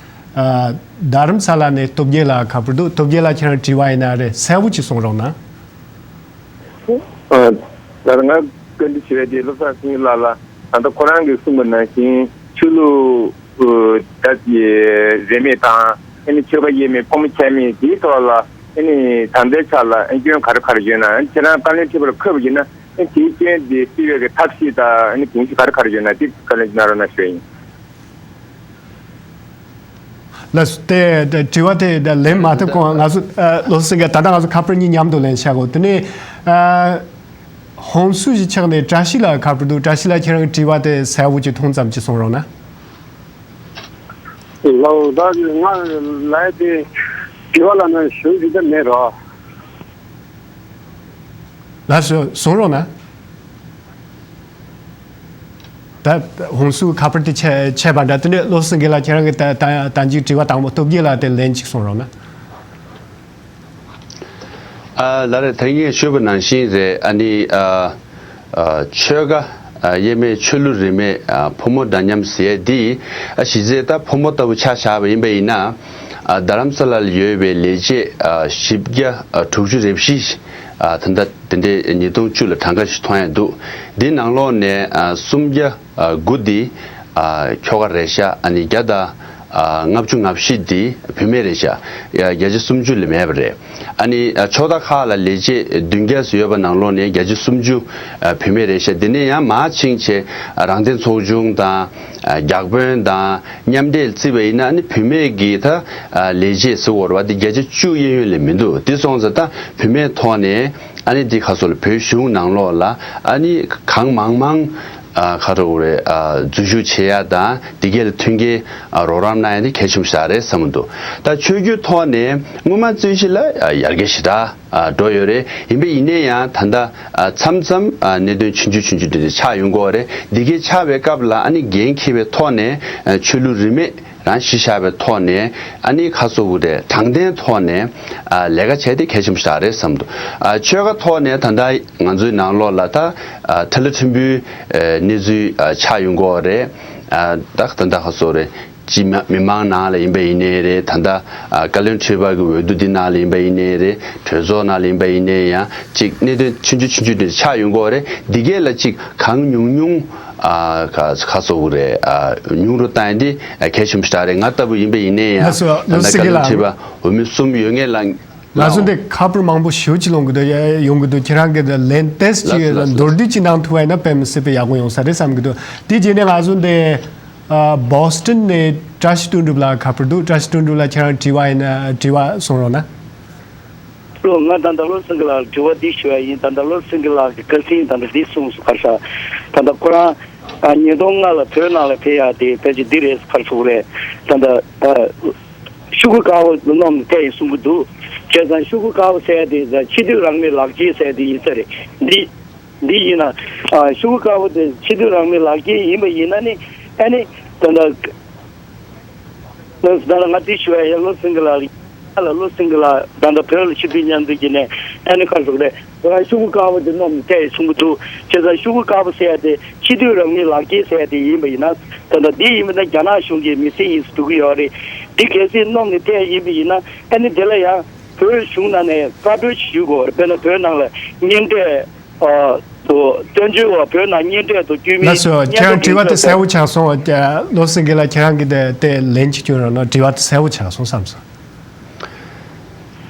ཨ་རྡ་རམ་ས་ལ་ནས་སྟོབས་རྒྱལ་ལགས་ཁ་པར་འདུག་སྟོབས་རྒྱལ་ལགས་ཁྱེད་རང་དྲི་བ་ཡིན་ན་རེད་གསལ་པོ་ཅིག་གསུང་རོགས་གནང་། ཨ་ད་ང་བཀའ་འདྲི་ཞུ་ཡ་དེ་བློ་བཟང་སེང་གེ་ལགས་ལ་ད་ལྟ་ཁོ་རང་གིས་གསུངས་པ་ནང་བཞིན་ཆོས་ལུགས་ད་ཀྱི་རིས་མེད་དང་ཨ་ནི་ཆོལ་ཁ་དབྱེ་མེད་ཕོ་མོ་ཆ་མེད་དེའི་ཐོག་ལ་ཨ་ནི་ད་ལྟའི་ཆ་ལ་ཨ་སྐྱོན་ག་རེ་ག་རེ་ཡོད་ན་ཨ་ནི་ཁྱེད་རང་བཀའ་བློན་ཁྲི་པ་ལ་འཁོད་པ་ཡིན་ན་ཨ་ནི་དེའི་སྐྱོན་དེ་སེལ་བའི་གི་ཐབས་ཤེས་དང་ཨ་ནི་དགོངས་གཞི་ག་རེ་ག་རེ་ཡོད་ན་དེ་བཀའ་ལན་གནང་རོགས་གནང་ཞུ་ཡ་ཡིན། ལགས་སོ། དེ་དེ་དྲི་བ་དེ་དེ་ལན་མ་ཐོབ་གོང་ང་ཚོ་ཨ་བློ་སེང་གིས་ད་ལྟ་ང་ཚོ་ཁ་པར་གཉིས་མཉམ་དུ་ལེན་བྱ་དགོས། དེ་ནས་ཨ་ཧོན་སུའུ་གཞིས་ཆགས་ནས་བཀྲ་ཤིས་ལགས་ཁ་པར་འདུག་བཀྲ་ཤིས་ལགས་ཁྱེད་རང་གི་དྲི་བ་དེ་གསལ་པོ་ཅིག་ཐུང་ཙམ་ཅིག་གསུང་རོགས་གནང་། ལགས་ད་ང་ལ་དེ་དྲི་བ་ལ་ནི་ཞུ་རྒྱུ་དེ་མེད་རོ། ལགས་སོ་གསུང་རོགས་གནང་། ད་ཧོན་སུའུ་ཁ་པར་དེ་ཆད་ཆད་པ་འདྲ། དེ་ནས་བློ་སེང་གེ་ལགས་ཁྱེད་རང་གི་ད་ད་ད་ཅིག་དྲི་བ་དང་པོ་སྟོབས་རྒྱལ་ལགས་དེ་ལན་ཅིག་གསུང་རོགས་གནང་། ཨ་ལགས་རེད། ད་ངས་ཞུས་པ་ནང་བཞིན་རེད། ཨ་ནི་ཨ་ ཆོལ་ཁ་དབྱེར་མེད་ཆོས་ལུགས་རིས་མེད་ཕོ་མོ་འདྲ་མཉམ་ཟེར་ཡས་འདི་གཞི་རྩའི་ད་ཕོ་མོ་ལྟ་བུ་ཆ་བཞག་པ་ཡིན་པ་ཡིན་ན། རྡ་རམ་ས་ལ་ལ་ཡོད་པའི་ལས་བྱེད་བཞི་བརྒྱ་དྲུག་ཅུ་རེ་བཞི་ད་ལྟ་དེ་འདྲའི་ཉིས་སྟོང་བཅུ་ལ་གྲངས་ཀ་ཞིག་མཐོང་ཡ་འདུག་འདི་ནང་ལོགས་ནས་སུམ་བརྒྱ་དགུ་འདི་ཁྱོ་ག་རེད་ཤག་ཨ་ནི་བརྒྱ་དང་ལྔ་བཅུ་ང་བཞི་འདི་བུད་མེད་རེད་ཤག་བརྒྱ་ཆ་སུམ་ཅུ་ལས་མེད་པ་རེད། ཨ་ནི་ཕྱོགས་མཐའ་ཁག་ལ་ལས་བྱེད་བདུན་བརྒྱ་ཙམ་ཡོད་པ་ནང་ལོགས་ནས་བརྒྱ་ཆ་སུམ་ཅུ་བུད་མེད་རེད་ཤག་དེ་ནས་ཡང་མར་ཕྱིན་བྱས་རང་བཙན་ཚོགས་ཆུང་དང་རྒྱ་དཔོན་དང་མཉམ་འབྲེལ་བརྩིས་པ་ཡིན་ན་ཨ་ནི་བུད་མེད་ཀྱི་ད་ལས་བྱེད་ཟེར་བ་རེད་བ། དེ་བརྒྱ་ཆ་བཅུ་གཡས་གཡོན་ལས་མི་འདུག་དེ་སོང་ཙང་ད་བུད་མེད་ཐོག་ནས་ཨ་ནི་དེ་ག་སོགས་ལ་བོད་གཞུང་ནང་ལོགས་ལ་ཨ་ནི་གང་མང་མང་ཨ་ག་རེ་རེད། ཨ་འཛུལ་ཞུགས་བྱེད་ཡ་དང་དེ་གས་ལ་མཐུན་རྐྱེན་ཨ་རོགས་རམ་གནང་ཡ་དེ་གལ་ཆེན་པོ་ཞིག་རེད་བསམ་གྱི་འདུག་ད་ཆོས་བརྒྱུད་ཐོག་ནས་སྔོན་མ་བརྩིས་གཞི་ལ་ཨ་ཡར་རྒྱས་ཞེ་དྲག་ཨ་འགྲོ་ཡོད་རེད། ཡིན་པ་ཡིན་ནའི་ཡང་ད་ལྟ་ཨ་མཚམས་མཚམས་ཨ་གནད་དོན་ཆུང་ཆུང་ཆུང་ཆུང་དེ་འདྲ་ཆགས་ཡོང་གི་ཡོད་རེད། འདི་གས་ཆགས་པའི་སྐབས་ལ་ཨ་ནི་འགན་འཁྱེར་བའི་ཐོག་ནས་ཨ་ཆོས་ལུགས་རིས་མེད་རང་གཞི་བཞག་པའི་ཐོག་ནས་ཨ་ནི་ཁ་སོ་བུ་རེད། དྲང་བདེན་ཐོག་ནས་ཨ་ལས་ཀ་བྱས་ཏེ་གལ་ཆེན་པོ་ཞིག་རེད་བསམ་འདུག་ཨ་ཆོལ་ཁ་ཐོག་ནས་ད་ལྟ་ང་ཚོའི་ནང་ལོགས་ལ་ད་ཨ་ཐ་ལ་ཕྲན་བུའི་ཨ་གནས་ཚུལ་ཨ་ཆགས་ཡོང་གི་ཡོད་རེད། ཨ་ད་ད་ལྟ་ཁ་སོ་རེད། སྤྱི་མ་མི་མང་ནང་ལ་ཡིན་པ་ཡིན་ནའི་རེད། ད་ལྟ་ཨ་བཀའ་བློན་ཁྲི་པ་གི་འོས་བསྡུ་འདི་ནང་ལ་ཡིན་པ་ཡིན་ནའི་རེད། གྲོས་ཚོགས་ནང་ལ་ཡིན་པ་ཡིན་ནའི་ཡང་གཅིག་གནད་དོན་ཆུང་ཆུང་ཆུང་ཆུང་དེ་ཆགས་ཡོང་གི་ཡོད་རེད། འདི་གས་ལ་གཅིག་གང་ཉུང་ཉུང་ཨ་ཁ་ཁ་སོ་བུ་རེད། ཨ་ཉུང་རུ་བཏང་ཡ་འདི་ཨ་གལ་ཆེན་པོ་ཞིག་རེད། ང་ལྟ་བུ་ཡིན་པ་ཡིན་ནའི་ཡང་ལགས་སོ། ད་ལོ་ལྟ་སིང་གེ་བཀའ་བློན་ཁྲི་པ་འོས་མི་གསུམ་ཡོད་ངེས་ལ། ང་ཚོ་འདི་ཁ་པར་མང་པོ་ཞེ་པོ་ཅིག་ལོན་གི་འདུག་ཡ་ཡ་ཡོང་གི་འདུག་ཁྱེད་རང་གི་འདི་ལན་ཏེས་ཅིག་ལགས་ལགས་མདོར་བསྡུས་ཅིག་གནང་ཐུབ་པ་ཡིན་ན་དཔེ་མི་སྲིད་པའི་ཡག་པོ་ཡོང་ས་རེད་བསམ་གི་འདུག་དེ་རྗེས་ནས་ང་ཚོ་འདི་ཨ་བོ་སི་ཊོན་ནས་བཀྲ་ཤིས་དོན་གྲུབ་ལགས་ཁ་པར་འདུག་བཀྲ་ཤིས་དོན་གྲུབ་ལགས་ཁྱེད་རང་དྲི་བ་ཡིན་ན་དྲི་བ་གསུང་རོགས་གནང་། ལགས་སོ། ང་ད་ལྟ་བློ་སེང་གེ་ལགས་དྲི་བ་འདི་ཞུ་ཡ་ཡིན། ད་ལྟ་བློ་སེང་གེ་ལགས་ཀྱི་བཀའ་དྲིན་ད་ལྟ་འདི་གསུངས་སོང་། ག་རེ་ཟེར། ད་ལྟ་ཁོ་རང་ཨ་ཉིས་སྟོང་ལྔ་ལ་བོད་ནང་ལ་ཕེབས་ཡ་དེ་ཕལ་ཆེར་འདི་རེད། ག་རེ་ཟེར་དགོས་རེད། ད་ལྟ་ཨ་ཤོག་གུ་དཀར་པོ་བསྣམས་ནས་ཕེབས་ཡིན་གསུང་གི་འདུག་བྱས་ཙང་ཤོག་གུ་དཀར་པོ་ཟེར་ཡ་དེ་ད་ཆེས་མཐོའི་རང་མོས་ལག་འཁྱེར་ཟེར་ཡ་དེ་ཡིན་ས་རེད། འདི་འདི་ཡིན་ན་ཨ་ཤོག་གུ་དཀར་པོ་དེ་ཆེས་མཐོའི་རང་མོས་ལག་འཁྱེར་ཡིན་པ་ཡིན་ན་ནི་ཨ་ནི་ད་ལྟ། ལགས་སོ། ད་ལྟ་ང་དེ་ཞུ་ཡ་ཡ་བློ་སེང་གེ་ལགས་ལ་བློ་སེང་གེ་ལགས་ད་ལྟ་བོད་ལ་ཆིབས་བསྒྱུར་མཉམ་འཛུལ་གྱི་ནས་ཨ་ནི་ག་རེ་ཟེར་དགོས་རེད། ང་ཤོག་གུ་དཀར་པོ་དེ་བསྣམས་ནས་ཕེབས་ཡིན་གསུང་གི་འདུག་བྱས་ཙང་ཤོག་གུ་དཀར་པོ་ཟེར་ཡ་དེ་ཆེས་མཐོའི་རང་མོས་ལག་འཁྱེར་ཟེར་ཡ་དེ་ཡིན་པ་ཡིན་ན། ད་ལྟ་འདི་ཡིན་པ་ན་རྒྱ་ནག་གཞུང་གི་མི་སེར་ཡིན་ཟེར་འགྲོ་གི་ཡོད་རེད། འདི་གལ་སྲིད་བསྣམས་ནས་ཕེབས་ཡ་ཡིན་པ་ཡིན་ན་ཨ་ནི་དེ་ལ་ཡང་བོད་གཞུང་ནང་ནས་རྩ་གྲོས་ཞུ་དགོས་རེད། དཔེར་ན་བོད་ནང་ལ་གཉེན་འཕྲད། ཨ། དོ་བཙན་བྱོལ་བ་བོད་ནང་གཉེན་འཕྲད་དང་བཅོས་མིན། ལགས་སོ། ཁྱེད་རང་དྲི་བ་དེ་གསལ་པོ་ཆགས་སོང་། ཨ། བློ་སེང་གེ་ལགས་ཁྱེད་རང་གིས་དེ་དེ་ལན་གཅིག་སྐྱོན་རོགས་གནང་། དྲི་བ་དེ་གསལ་པོ་ཆགས་སོང་བསམ་སོང་།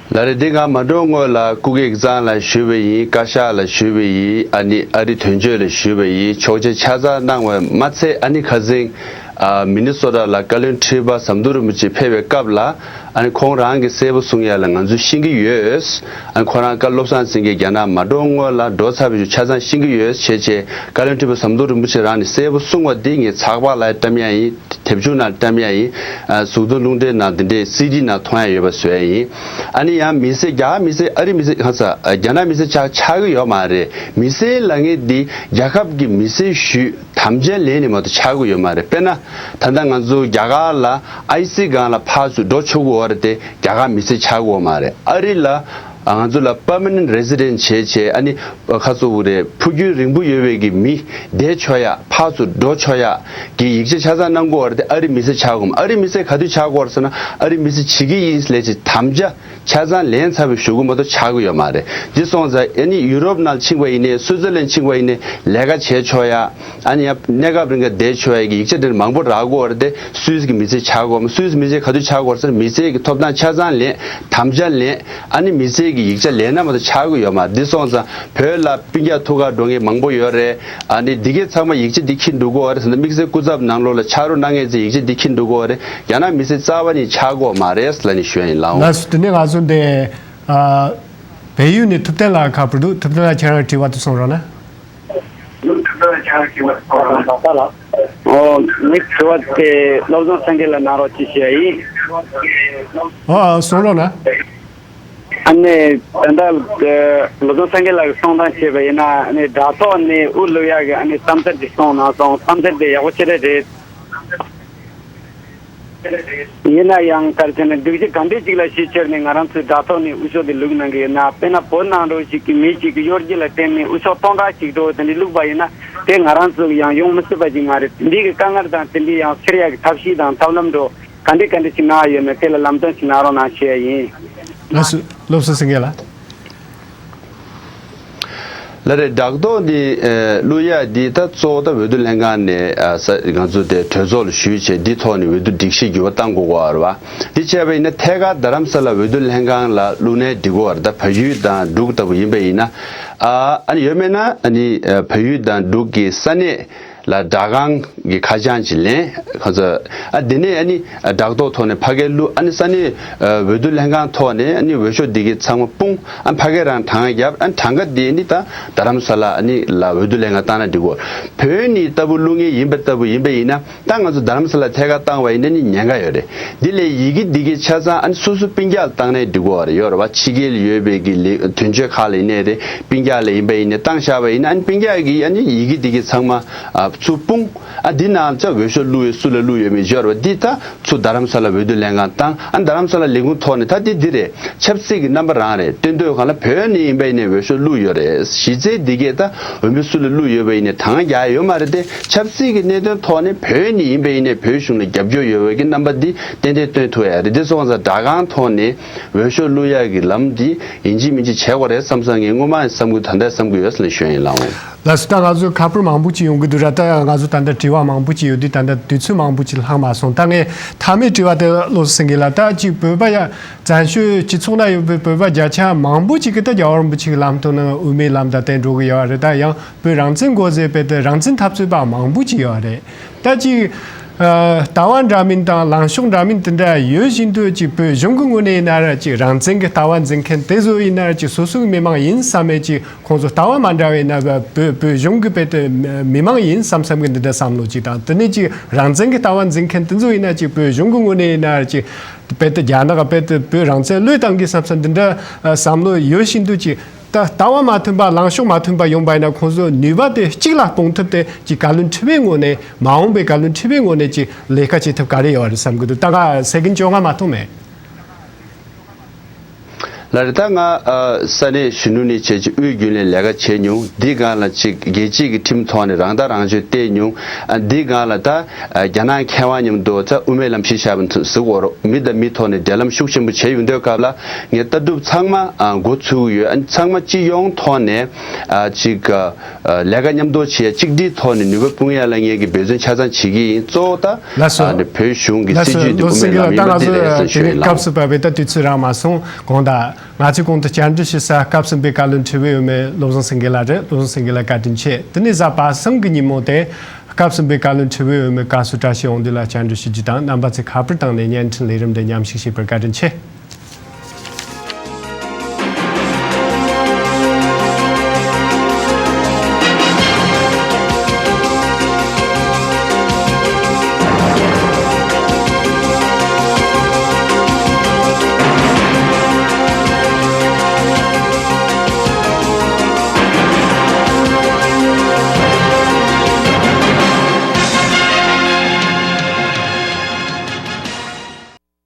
ལགས་རེད། འདི་ང་མ་འགྲོ་སྔོན་ལ་སྐུ་སྒེར་གཙང་ལ་ཞུས་པ་ཡིན། བཀའ་ཤག་ལ་ཞུས་པ་ཡིན། ཨ་ནི་ཨ་རི་དོན་གཅོད་ལ་ཞུས་པ་ཡིན། ཆོག་མཆན་ཆ་ཚང་གནང་བ་མ་ཚད་ཨ་ནི་ཁ་སང་ཨ། མི་ནི་སོ་ཊ་ལ་བཀའ་བློན་ཁྲི་པ་ཟམ་གདོང་རིན་པོ་ཆེ་ཕེབས་པའི་སྐབས་ལ་ཨ་ནི་ཁོང་རང་གིས་གསལ་པོ་གསུང་ཡ་ལ་ང་ཚོས་ཤེས་ཀྱི་ཡོད། ཨ་ནི་ཁོ་རང་བཀའ་བློ་བཟང་སེང་གེ་རྒྱ་ནག་མ་འགྲོ་སྔོན་ལ་འགྲོ་ཚར་བའི་ཆ་ཚང་ཤེས་ཀྱི་ཡོད་བྱས་བྱས་བཀའ་བློན་ཁྲི་པ་ཟམ་གདོང་རིན་པོ་ཆེ་རང་ནས་གསལ་པོ་གསུང་བ་འདི་ངས་ཚགས་པར་ལ་བཀྲམ་ཡ་ཡིན། དེབ་ཆུང་ནང་བཀྲམ་ཡ་ཡིན། ཨ། གཟུགས་མཐོང་རླུང་འཕྲིན་ནང་འདི་འདྲའི་སི་ཌི་ནང་མཐོང་ཡ་ཡོད་པ་བཟོ་ཡ་ཡིན། ཨ་ནི་ཡང་མི་སེར་རྒྱ་གར་མི་སེར་ཨ་རི་མི་སེར་གང་ཟག་རྒྱ་ནག་མི་སེར་ཆགས་ཆགས་ཀྱི་ཡོད་མ་རེད། མི་སེར་ལབ་མཁན་འདི་རྒྱལ་ཁབ་ཀྱི་མི་སེར་ཞུས་དམ་བཅའ་ལེན་ནས་མ་གཏོགས་ཆགས་ཀྱི་ཡོད་མ་རེད། དཔེར་ན། ད་ལྟ་ང་ཚོ་རྒྱ་གར་ལ་ཨའི་སི་སྒང་ལ་ཕར་ཚུར་འགྲོ་ཆོག་གི་ཡོད་རེད་དེ་རྒྱ་གར་མི་སེར་ཆགས་ཀྱི་ཡོད་མ་རེད། ཨ་རི་ལ་ང་ཚོ་ལ་པར་མ་ནེན་ཊི་རེ་སི་ཌེན་ཊི་བྱས་བྱས་ཨ་ནི་ཁ་སོ་བུ་རེད། ཕུགས་རྒྱུན་རིང་པོ་ཡོད་པའི་གི་མི་བསྡད་ཆོག་ཡ་ཕར་ཚུར་འགྲོ་ཆོག་ཡ་གི་ཡིག་ཆ་ཆ་ཚང་གནང་གི་ཡོད་རེད་དེ་ཨ་རི་མི་སེར་ཆགས་དགོས་མ། ཨ་རི་མི་སེར་ག་དུས་ཆགས་དགོས་རེད་ཟེར་ན་ཨ་རི་མི་སེར་བྱེད་ཀྱི་ཡིན་ལས་ཅིག་དམ་བཅའ། ཆ་ཚང་ལེན་ཚར་བའི་གཞུག་གུ་མ་གཏོགས་ཆགས་ཀྱི་ཡོད་མ་རེད། འདི་སོང་ཙང་ཨ་ནི་ཡུ་རོབ་ནང་ཕྱིན་པ་ཡིན་ནའི་སུའི་ཙར་ལན་ཕྱིན་པ་ཡིན་ནའི་ལས་ཀ་བྱས་ཆོག་ཡ། ཨ་ནི་ཡང་གནས་སྐབས་རིང་ག་བསྡད་ཆོག་ཡ་གི་ཡིག་ཆ་དེ་མང་པོ་རག་གི་ཡོད་རེད་དེ་སུད་སི་གི་མི་སེར་ཆགས་ཀྱི་ཡོད་མ། སུད་སི་མི་སེར་ག་དུས་ཆགས་ཀྱི་ཡོད་རེད་ཟེར་ན་མི་སེར་གི་ཐོབ་ཐང་ཆ་ཚང་ལེན་དམ་བཅའ་ལེན་ཨ་ནི་མི་སེར་གི་ཡིག་ཆ་ལེན་ན་མ་གཏོགས་ཆགས་ཀྱི་ཡོད་མ་རེད། འདི་སོང་ཙང་བོད་ལ་སྤུན་ཀྱག་ཐུག་ག་འགྲོ་མཁན་མང་པོ་ཡོད་རེད། ཨ་ནི་འདི་གའི་ཚང་མ་ཡིག་ཆ་འདི་འཁྱེར་འགྲོ་གི་ཡོད་རེད་ཟེར་ན་དམིགས་བསལ་སྐུ་ཚབ་ནང་ལོགས་ལ་ཕྱག་རོགས་གནང་མཁན་ཚོས་ཡིག་ཆ་འདི་འཁྱེར་འགྲོ་གི་ཡོད་རེད། རྒྱ་ནག་མི་སེར་རྩ་བ་ནས་ཆགས་ཀྱི་ཡོད་མ་རེད་ལབ་ནས་ཞུ་ཡ་ཡིན་ལགས། ལགས་སོ། དེ་ནས་ང་ཚོ་འདི་ཨ་བལ་ཡུལ་ནས་ཐུབ་བསྟན་ལགས་ཁ་པར་འདུག་ཐུབ་བསྟན་ལགས་ཁྱེད་རང་དྲི་བ་དེ་གསུང་རོགས་གནང་། ཨོ། ངའི་དྲི་བ་དེ་བློ་བཟང་སེང་གེ་ལ་གནང་རོགས་ཅིག་བྱས་ཡིན། ཨོ། ཨ། གསུང་རོགས་གནང་། ཨ་ནི་ད་ལྟ་བློ་བཟང་སེང་གེ་ལགས་ཀྱིས་གསུང་སྟངས་བྱས་པ་ཡིན་ན་ཨ་ནི་དྲ་ཐོག་ནས་དབུ་བླུག་ཡག་གི་ཨ་ནི་བསམ་ཚུལ་དེ་གསུངས་གནང་སོང་། བསམ་ཚུལ་དེ་ཡག་པོ་ཞེ་དྲག་རེད། ཡིན་ན་ཡང་གལ་ཏེ་ནི་སྒྲིག་གཞི་ག་འདྲ་ཅིག་ལ་གཞི་བཅོལ་ནས་ང་རང་ཚོའི་དྲ་ཐོག་ནས་འོས་ཤོག་དེ་བླུགས་གནང་གི་ཡོད་ན། དཔེར་ན་བོད་ནང་འདྲ་བོ་ཞིག་གི་མི་གཅིག་གི་གཡོ་སྒྱུ་ལ་བརྟེན་ནས་འོས་ཤོག་སྟོང་ཕྲག་གཅིག་འདྲ་བོ་དེ་འདྲ་བླུགས་པ་ཡིན་ན། དེ་ང་རང་ཚོ་གི་ཡང་ཡོང་མི་སྲིད་པ་ཅིག་མ་རེད། འདི་གི་དཀའ་ངལ་དང་དེ་འདྲའི་ཡང་སེལ་ཡག་གི་ཐབས་ཤེས་དང་ཐབས་ལམ་འདྲ་བོ་ག་འདྲ་ག་འདྲ་ཞིག་གནང་ཡ་ཡོད་ན་དེ་ལ་ལམ་སྟོན་ཞིག་གནང་རོགས་གནང་ཞུ་ཡ་ཡིན། ལགས་སོ། སློབ་གསོ་སེང་གེ་ལགས། ལགས་རེད། བསྒྲགས་གཏོང་འདི་ཨ་བླུག་ཡ་འདི་ད་གཙོ་བོ་ད་འོས་བསྡུ་ལྷན་ཁང་ནས་ཨ་ས་ང་ཚོ་དེ་གྲོས་ཚོགས་ལ་ཞུས་བྱས་འདི་ཐོག་ནས་འོས་བསྡུ་སྒྲིག་གཞི་འགྱུར་བ་གཏང་དགོས་ཀྱི་ཡོད་རེད་པ། འདི་བྱས་པ་ཡིན་ན་ཐད་ཀར་རྡ་རམ་ས་ལ་འོས་བསྡུ་ལྷན་ཁང་ལ་བླུག་ནའི་འགྲིག་གི་ཡོད་རེད། ད་བལ་ཡུལ་དང་འབྲུག་ལྟ་བུ་ཡིན་པ་ཡིན་ན། ཨ་ཨ་ནི་ཡོད་མེད་ན་ཨ་ནི་ཨ་བལ་ཡུལ་དང་འབྲུག་གི་ས་གནས་ལ་སྦྲག་ཁང་གི་ཁ་བྱང་ཅིག་ལེན། ཁོ་ཚོ་ཨ་དེ་ནས་ཨ་ནི་ཨ་བསྒྲགས་གཏོང་ཐོག་ནས་ཕ་གིར་བླུགས། ཨ་ནི་ས་གནས་ཨ་འོས་བསྡུ་ལྷན་ཁང་ཐོག་ནས་ཨ་ནི་འོས་ཤོག་འདི་གའི་ཚང་མ་སྤུངས། ཨ་ཕ་གིར་རང་གྲངས་ཀ་བརྒྱབ། ཨ་གྲངས་ཀ་འདི་ནི་ད་རྡ་རམ་ས་ལ་ཨ་ནི་ལ་འོས་བསྡུ་ལྷན་ཁང་བཏང་ན་འགྲིག་གོ། བོད་ནས་ལྟ་བུ་བླུག་མཁན་ཡིན་པ་ལྟ་བུ་ཡིན་པ་ཡིན་ན། ད་ང་ཚོ་རྡ་རམ་ས་ལ་ཐད་ཀར་བཏང་བ་ཡིན་ན་ནི་ཉེན་ཁ་ཡོད་རེད། འདི་ལས་ཡི་གེ་འདི་གའི་ཆ་ཚང་ཨ་ནི་སོ་སོ་སྤུན་ཀྱག་ལ་བཏང་ནའི་འགྲིག་གོ་རེད། ཡོད་རེད་བ། ཕྱི་རྒྱལ་ལ་ཡོད་པའི་གི་ལས་དོན་གཅོད་ཁག་ལ་ཡིན་ནའི་རེད། སྤུན་ཀྱག་ལ་ཡིན་པ་ཡིན་ནའི་བཏང་བཞག་པ་ཡིན་ན། ཨ་ནི་སྤུན་ཀྱག་གིས་ཨ་ནི་ཡི་གེ་འདི་གའི་ཚང་མ་ཨ་ཚུར་སྤུངས། ཨ་འདི་ནང་ལ་ཅག་འོས་ཤོག་བླུག་ཡོད། སུ་ལ་བླུག་ཡོད་མེད་ཡོད་རེད་བ། འདི་ད་ཚུར་རྡ་རམ་ས་ལ་འོས་བསྡུ་ལྷན་ཁང་བཏང་། ཨ་རྡ་རམ་ས་ལ་ལས་ཁུངས་ཐོག་ནས་ད་འདི་འདི་རེད། ཆབ་སྲིད་ཀྱི་རྣམ་པ་རང་རེད། སྟོན་དུས་སྒང་ལ་བོད་ནས་ཡིན་པ་ཡིན་ནའི་འོས་ཤོག་བླུགས་ཡོད་རེད། གཞི་རྩའི་འདི་གས་ད་འོས་མི་སུ་ལ་བླུགས་ཡོད་པ་ཡིན་ནའི་གྲངས་རྒྱག་ཡ་ཡོད་མ་རེད་དེ། ཆབ་སྲིད་ཀྱི་གནད་དོན་ཐོག་ནས་བོད་ནས་ཡིན་པ་ཡིན་ནའི་བོད་གཞུང་ལ་རྒྱབ་སྐྱོར་ཡོད་པའི་གི་རྣམ་པ་འདི་ཏན་ཏན་སྟོན་ཐུབ་ཡ་རེད། དེ་སོང་ཙང་སྦྲག་ཁང་ཐོག་ནས་འོས་ཤོག་བླུགས་ཡ་གི་ལམ་འདི་ཡིན་གཅིག་མིན་གཅིག་བྱེད་དགོས་རེད་བསམ་བསམ། ངས་སྔོན་མ་བསམ་གི། ད་ལྟ་བསམ་གི་ཡོད་ཟེར་ནས་ཞུ་ཡ་ཡིན། ལགས་འོང་། ལགས་སོ། ད་ང་ཚོའི་ཁ་པར་མང་པོ་ཅིག་ཡོང་གི་འདུག་ར། ད་ང་ཚོ་ད་ལྟ་དྲི་བ་མང་པོ་ཅིག་ཡོད་དུས་ད་ལྟ་དུས་ཚོད་མང་པོ་ཅིག་ལྷག་མ་སོང་། ད་ངས་མཐའ་མའི་དྲི་བ་དེ་བློ་སེང་གེ་ལ། ད་ཅིག་བོད་པ་ཡ་བཙན་བྱོལ་སྤྱི་ཚོགས་ན་ཡོད་པའི་བོད་པ་བརྒྱ་ཆ་མང་པོ་ཅིག་གིས་ད་རྒྱལ་བ་རིན་པོ་ཆེ་གི་ལམ་སྟོན་ནང་དབུ་མའི་ལམ་དང་བསྟན་འགྲོ་གི་ཡོད་རེད། ད་ཡང་བོད་རང་བཙན་དགོས་ཟེར་བའི་དེ་རང་བཙན་འཐབ་རྩོད་པ་མང་པོ་ཅིག་ཡོད་རེད། ད་ཅིག་ཨ་ལྟ་བ་འདྲ་མིན་དང་ལངས་ཕྱོགས་འདྲ་མིན་དེ་འདྲ་ཡོད་བཞིན་དུ། ཅིག་བོད་གཞུང་གི་ངོས་ནས་ཡིན་ན་ར། ཅིག་རང་བཙན་གྱི་ལྟ་བ་འཛིན་མཁན་དེ་ཚོ་ཡིན་ན་ར། ཅིག་སོ་སོའི་མི་མང་ཡིན་བསམ་མེད་ཅིག་ཁོང་ཚོ་ལྟ་བ་མ་འདྲ་བས་ན་བོད་བོད་གཞུང་གི་བོད་དུ་མི་མང་ཡིན་བསམ་བསམ་གི་འདི་འདྲ་བསམ་བློ་ཅིག་དང་། དེ་ནས་ཅིག་རང་བཙན་གྱི་ལྟ་བ་འཛིན་མཁན་དེ་ཚོ་ཡིན་ན་ཅིག་བོད་གཞུང་གི་ངོས་ནས་ཡིན་ན་ཅིག་བོད་དུ་རྒྱ་ནག་བོད་དུ་བོད་རང་བཙན་བློས་བཏང་གི་བསམ་བསམ་འདི་འདྲ་བསམ་བློ་ཡོད་བཞིན་དུ། ཅིག་ད་ལྟ་བ་མ་མཐུན་པ་ལངས་ཕྱོགས་མ་མཐུན་པ་ཡོང་པ་ཡིན་ན་ཁོང་ཚོ་ནུས་པ་དེ་གཅིག་ལ་སྤུངས་ཐུབ་སྟེ། ཅིག་བཀའ་བློན་ཁྲི་པའི་ངོས་ནས་མ་འོངས་པའི་བཀའ་བློན་ཁྲི་པའི་ངོས་ནས་ཅིག་ལས་ཀ་བྱེད་ཐབས་ག་རེ་ཡོད་རེད་བསམ་གི་འདུག་ད་ང་སེ་ཀེན་བཅོ་ལྔ་མ་གཏོགས་མེད། ལགས་རེད། ད་ང་ཨ་ས་གནས་གཞོན་ནུ་ནས་བྱས་ཅིག་དབུས་རྒྱུན་ལས་ལས་ཀ་བྱས་མྱོང་། འདི་སྒང་ལ་ཅིག་རྒྱལ་སྤྱིའི་གི་ཁྲིམས་ཐོག་ནས་རང་ཐག་རང་གཅོད་བལྟས་མྱོང་། ཨ་འདི་སྒང་ལ་ད་ཨ་རྒྱ་ནག་མཁས་དབང་མཉམ་དུ་ད་དབུ་མའི་ལམ་གཞི་བཞག་པ་ཟེར་གོ་རོགས། མི་དང་མི་ཐོག་ནས་འབྲེལ་ལམ་ཤུགས་ཆེན་པོ་བྱས་ཡོང་དུས་སྐབས་ལ་ངས་ལྟ་གྲུབ་ཚང་མ་ཨ་འགོ་ཚུགས་ཡོད། ཨ་ཚང་མ་སྤྱི་ཡོངས་ཐོག་ནས་ཨ་ཅིག་ཨ་ལས་ཀ་མཉམ་དུ་བྱེད་ཡ། གཅིག་སྒྲིལ་ཐོག་ནས་ནུས་པ་སྤུངས་ཡ་ལ་ངས་ཀྱི་འབད་བརྩོན་ཆ་ཚང་བྱེད་ཀྱི་ཡིན། གཙོ་བོ་ད་ལགས་སོ། ཨ་ནི་བོད་གཞུང་གི་ལགས་སྲིད་སོ། ཇུས་འདི་བློ་དབུ་མའི་སེང་གེ་ལགས། ལམ་ཡིན་ད་པ་ང་འདི་ཚོ་རེད་ཟེར་དེ་ཞུ་ཡིན་རིང་ལགས། སྐབས་སུ་བབས་པའི་ད་དུས་ཚོད་རག་མ་སོང་། དགོངས་དག། ང་ཚོས་གོང་དུ་བཅར་འདྲི་ཞུ་ས་སྐབས་གསུམ་པའི་བཀའ་བློན་ཁྲི་པའི་འོས་མི་བློ་བཟང་སེང་གེ་ལགས་རེད། བློ་བཟང་སེང་གེ་ལགས་བཀའ་དྲིན་ཆེ། དེ་ནས་གཟའ་པ་སངས་ཀྱི་ཉིན་མོ་དེ་སྐབས་གསུམ་པའི་བཀའ་བློན་ཁྲི་པའི་འོས་མི་བཀའ་ཟུར་བཀྲ་ཤིས་དབང་འདུས་ལགས་བཅར་འདྲི་ཞུ་རྒྱུ་དང་། རྣམ་པ་ཚོས་ཁ་པར་བཏང་ནས་བརྙན་འཕྲིན་ལས་རིམ་དེ་མཉམ་ཞུགས་བྱས་པར་བཀའ་དྲིན་ཆེ།